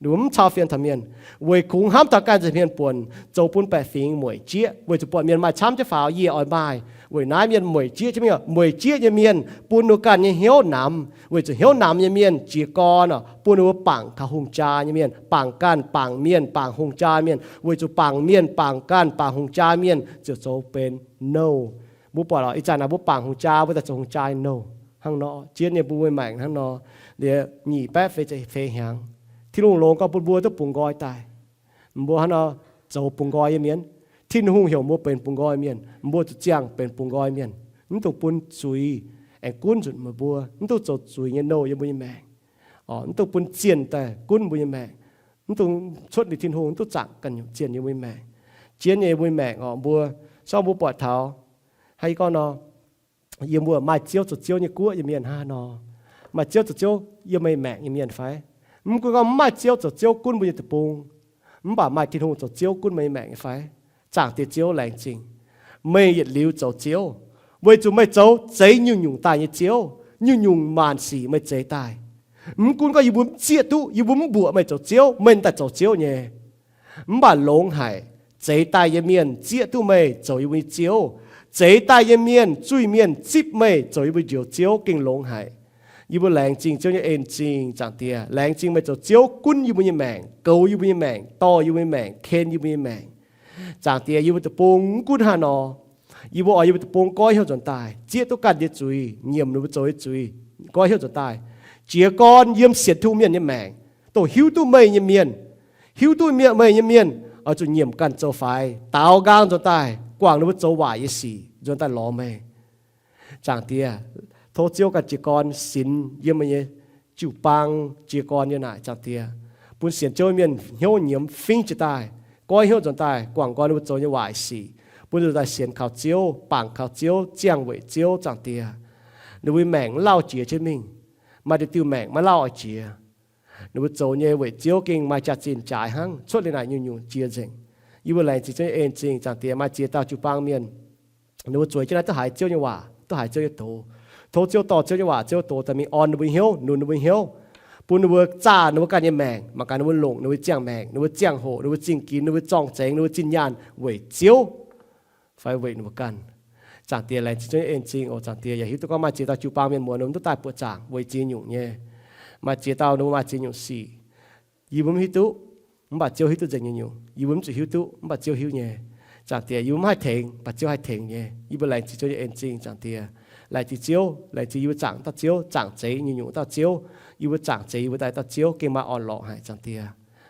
Ninh mbuo mv cau fienx taux mienh, weic kungx hnamv taux ganh nza'hmien buonc, zoux bun baeqc fingx mueic jieqv. Weic zuqc buatc mienh maaih camv jienv faaux, yie oix maaih. Weic naaiv mienh mueic jieqv jienv mingh, mueic jieqv nyei mienh bun ninh mbuo ganh nyei hnyouv namx. Weic zuqc hnyouv namx nyei mienh jiez gorn orqc, bun ninh mbuo bangc kaux hungh jaa nyei mienh, bangc ganh, bangc mienh, bangc hungh jaa mienh. Weic zuqc bangc mienh, bangc ganh, bangc hungh jaa mienh ziouc zoux benx nouh. Mbuo buatc orqc, ih zanc naaic mbuo bangc hungh jaa, mbuo daaih zoux hungh jaa nyei nouh. Hnangv nor, jienv nyei mbuo nyei maengc hnangv nor, liuz nyic baeqv feix ziepc feix hnyangx, Tin-Hungh longx gorngv bun mbuo duqv bungx nqoi daaih. Mbuo hnangv nor zoux bungx nqoi nyei mienh, Tin-Hungh heuc mbuo benx bungx nqoi mienh, mbuo zuqc ziangh benx bungx nqoi mienh. Mv dungx bun zuiz aengx gunv nzunc meih mbuo. Mv dungx zoux zuiz nyei nouh yiem mbuo nyei maengc. Mv dungx bun zienh daaih gunv mbuo nyei maengc. Mv dungx cuotv liuz Tin-Hungh, mv dungx zaangc ganh nyungc zienh yiem mbuo nyei maengc. Jienv nyei mbuo nyei maengc orqc, mbuo, se gorngv mbuo buatc taux, hnangv yie gorngv nor, yie mbuo maaih Ziouv zoux Ziouv nyei guoqv nyei mienh hnangv nor, maaih Ziouv zoux Ziouv yiem meih maengc nyei mienh fai? Mv gunv gorngv mv maaih Ziouv zoux Ziouv gunv mbuo nyei deic-bung, mv baac maaih Tin-Hungh zoux Ziouv gunv meih nyei maengc nyei fai? Zaangc Diex Ziouv, laengz zingh meih yietc liuz zoux Ziouv, weic zuqc meih zoux zeix nyungc-nyungc daaih nyei Ziouv. Nyungc-nyungc maanc sic meih zeix daaih. Mv gunv gorngv yie mbuo mv zieqv duqv, yie mbuo mv mbuoqc meih zoux Ziouv, meih daaih zoux Ziouv nyei. Mv baac longx haic, zeix daaih nyei mienh zieqv duqv meih zoux yie mbuo nyei Ziouv. Zeix daaih nyei mienh, zuiz-mienh zipv meih zoux yie mbuo njoux Ziouv gengh longx haic. Yie mbuo laengz zingh Ziouv nyei en-zingh, Zaangc Diex. Laengz zingh meih zoux Ziouv gunv yie mbuo nyei maengc, goux yie mbuo nyei maengc, dorh yie mbuo nyei maengc, ken yie mbuo nyei maengc. Zaangc Diex, yie mbuo deic-bung mv gunv haaix nor, yie mbuo oix yie mbuo deic-bung goiv hnyouv nzuonx daaih, zieqv duqv ganh nyei zuiz, nyiemc ninh mbuo zoux nyei zuiz, goiv hnyouv nzuonx daaih. Jiez gorn yiem sienx Tin-Hungh mienh nyei maengc, dongh hiuv duqv meih nyei mienh, hiuv duqv mienh, meih nyei mienh, oix zuqc nyiemc ganh zoux faix, daaux nqaang nzuonx daaih, guangc ninh mbuo zoux waaic nyei sic, nzuonx daaih lorz meih. Zaangc Diex, tov Ziouv ganh jiez gorn sinx yiem meih nyei jiu-baang jiez gorn yiem naaic, Zaangc Diex, bun sienx Ziouv mienh hnyouv nyiemz fingv jiez daaih, goiv hnyouv nzuonx daaih, guangc nqoi ninh mbuo zoux nyei waaic sic, bun ninh mbuo daaih sienx kaux Ziouv, bangc kaux Ziouv, ziangh weic Ziouv, Zaangc Diex. Ninh mbuo nyei maengc mv lauh jiex jienv mingh, maaih diuh diuh maengc maiv lauh oix jiex. Ninh mbuo zoux nyei weic Ziouv gengh maaih jaax-zinh jaaix hnangv, cuotv liuz naaic nyungc-nyungc jiex nzengc. Yie mbuo laengz zingh Ziouv nyei en-zingh, Zaangc Diex, maaih ziex dauh jiu-baang mienh, ninh mbuo zueiz jienv naaiv duqv haiz Ziouv nyei waac, duqv haiz Ziouv nyei doz. Tov Ziouv dorh Ziouv nyei waac, Ziouv doz daaih mingh orn ninh mbuo hnyouv, nunc ninh mbuo hnyouv, bun ninh mbuo zaah ninh mbuo ganh nyei maengc, mangc gaax ninh mbuo longc ninh mbuo ziangh maengc, ninh mbuo ziangh hoc, ninh mbuo zingh ginx, ninh mbuo zorng-zengx, ninh mbuo zinh nyaanh weic Ziouv fai weic ninh mbuo ganh. Zaangc Diex, laengz zingh Ziouv nyei en-zingh oc. Zaangc Diex, yaac hiuv duqv gorngv maaih ziex dauh jiu-baang mienh muoz ninh mbuo duqv daaih buoqc zaangc weic ziex nyungc nyei. Maaih ziex dauh ninh mbuo maaih ziex nyungc sic, yie mbuo mv hiuv duqv, mv baac Ziouv hiuv duqv nzengc nyungc-nyungc. Yie mbuo mv zuqc hiuv duqv, mv baac Ziouv hiuv nyei. Zaangc Diex, yie mbuo mv haih tengx, mv baac Ziouv haih tengx nyei. Yie mbuo laengz zingh Ziouv nyei en-zingh, Zaangc Diex. Laengz zingh Ziouv, laengz zingh yie mbuo zaangc dauh Ziouv, zaangc zeix nyungc-nyungc dauh Ziouv. Yie mbuo zaangc zeix yie mbuo daaih dauh Ziouv gengh maaih orn-lorqc haic, Zaangc Diex.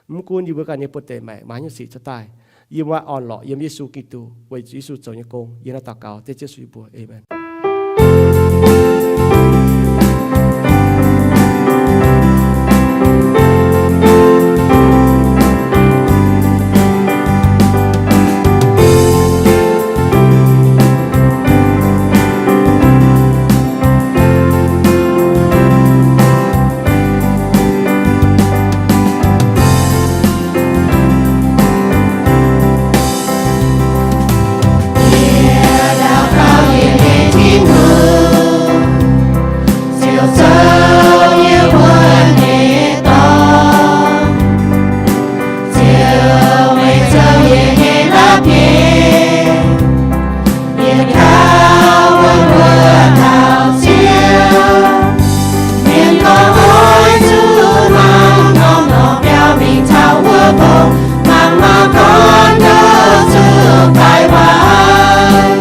Mv gunv yie mbuo ganh nyei buoz-deic maengc maaih haaix nyungc sic cuotv daaih, yie mbuo maaih orn-lorqc yiem Yesu Giduc, weic zuqc Yesu zoux nyei gong. Yie naaiv daux gaux dengv Ziouv Yesu nyei mbuox. Aamen. Yie daux gaux yie nyei Tin-Hungh, Ziouv zoux yie wuonv nyei dorngx, Ziouv meih zoux yie nyei la'bieiv. Yie kaux wuov mbuo dauh Ziouv, mienh gorngv oix zuqc hnangv norm norqc biauv mingh taux wuov mbong, mangc maah gorn ndoqv zuqc faix waaic.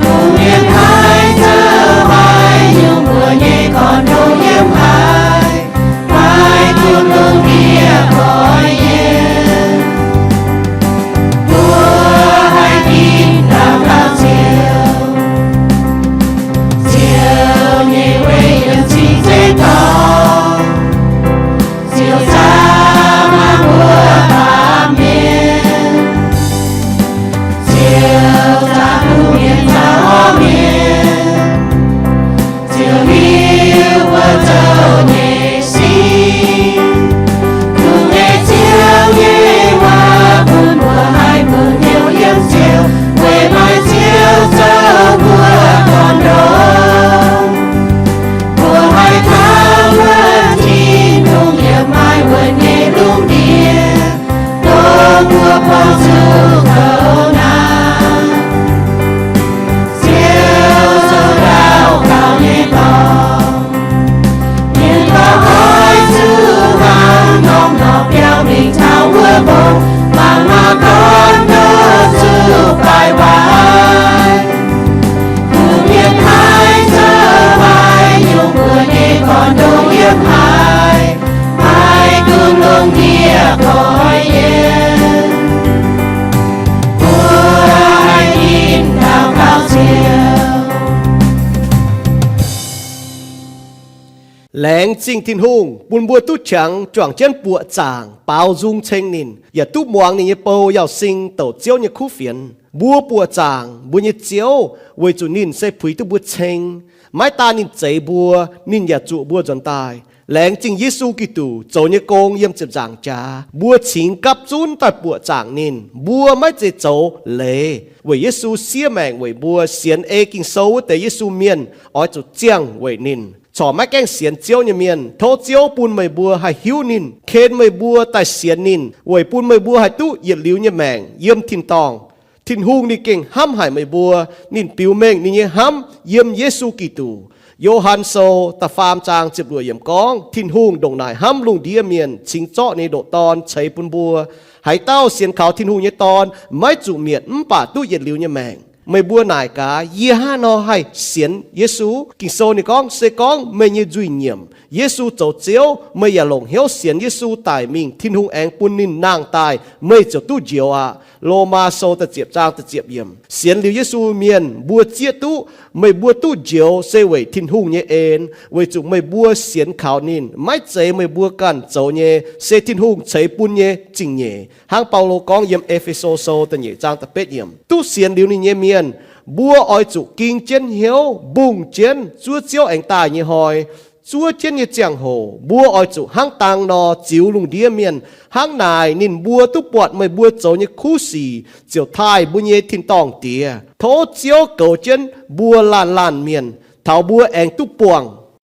Kuv mienh haiz zoux haaix nyungc mbuox nyei gorn-ndoqv yiem haaix, maiv gunv lungh ndiev nqoi yiem, mbuo haih ginv daux gaux Ziouv. Ziouv nyei weic yiem cing-nzengc dorngx, Ziouv zaah maah mbuo baamh mienh. Ziouv zaah kuv mienh caux orv mienh. Ziouv hiuv mbuo zoux nyei sin. Kungx nyei Ziouv nyei waac bun mbuo haih mbuox hnyouv yiem Ziouv, weic maaih Ziouv zoux mbuo gorn-ndoqv. Mbuo haih taux wuonv Tin-Hungh yiem maaih wuonv nyei lungh ndiev, dongh mbuo buangh zuqc kouv naanc. Ziouv zoux daux gaux nyei dorngx, mienh gorngv oix zuqc hnangv norm norqc biauv mingh taux wuov mbong, mangc maah gorn ndoqv zuqc faix waaic. Kuv mienh haiz zoux haaix nyungc mbuox nyei gorn-ndoqv yiem haaix, maiv gunv lungh ndiev nqoi yiem, mbuo haih ginv daux gaux Ziouv. Laengz zingh Tin-Hungh bun mbuo duqv qangx juangc jienv buoqc zaangc baaux nzung ceng ninh, yaac duqv muangx ninh nyei bou Yauz Sing douc Ziouv nyei kuv fienx. Mbuo buoqc zaangc mbuo nyei Ziouv weic zuqc ninh se puix duqv mbuo ceng. Maiv daan ninh zeix mbuo, ninh yaac zuoqc mbuo nzuonx daaih. Laengz zingh Yesu Giduc zoux nyei gong yiem ziepc nzaangc jaax, mbuo cingx gapv zunv daaih buoqc zaangc ninh. Mbuo maiv zeiz zoux leiz, weic Yesu siev maengc weic mbuo. Sienx ei Ging-Sou wuov deix Yesu mienh oix zuqc ziangh weic ninh. corc maiv gaengh sienx Ziouv nyei mienh. Tov Ziouv bun meih mbuo haih hiuv ninh, ken meih mbuo daaih sienx ninh, weic bun meih mbuo haih duqv yietc liuz nyei maengc yiem tin-dorngh. Tin-Hungh ninh gengh hnamv haic meih mbuo. Ninh biux mengh ninh nyei hnamv yiem Yesu Giduc. Yo^han Sou da'faam zaang ziepc luoqc yiemc gorngv, Tin-Hungh ndongc naaic hnamv lungh ndiev mienh, cingx zorqv ninh ndoqc Dorn ceix bun mbuo. Haaix dauh sienx kaux Tin-Hungh nyei Dorn maiv zuqc mietc mv baac duqv yietc liuz nyei maengc. Meih mbuo naaic gaax, yie hnangv haaix nor haih sienx Yesu? Ging-Sou ninh gorngv, se gorngv meih nyei nzuih nyiemc, Yesu zoux Ziouv, meih yaac longc hnyouv sienx Yesu daic mingh, Tin-Hungh aengx bun ninh nangh daaih, meih ziouc duqv njoux aqv. Lomaa Sou da'ziepc zaang da'ziepc yiemc. Sienx liuz Yesu mienh mbuo zieqv duqv, meih mbuo duqv njoux se weic Tin-Hungh nyei en, weic zuqc meih mbuo sienx kaux ninh. Maiv zeiz meih mbuo ganh zoux nyei, se Tin-Hungh ceix bun nyei zingh nyeic. Hnangv Baulo gorngv yiem E^fe^so Sou da'nyeic zaang da'betv yiemc, duqv sienx liuz ninh nyei mienh, mbuo oix zuqc ging jienv hnyouv mbungh jienv zuov Ziouv aengx daaih nyei hnoi. Zuov jienv nyei ziangh hoc mbuo oix zuqc hnangv dang nor ziux lungh ndiev mienh. Hnangv naaic ninh mbuo duqv buatc meih mbuo zoux nyei kuv sic, ziouc taaih mbuo nyei tin-dorngh Diex. Tov Ziouv goux jienv mbuo laanh laanh mienh, taux mbuo aengx duqv buangh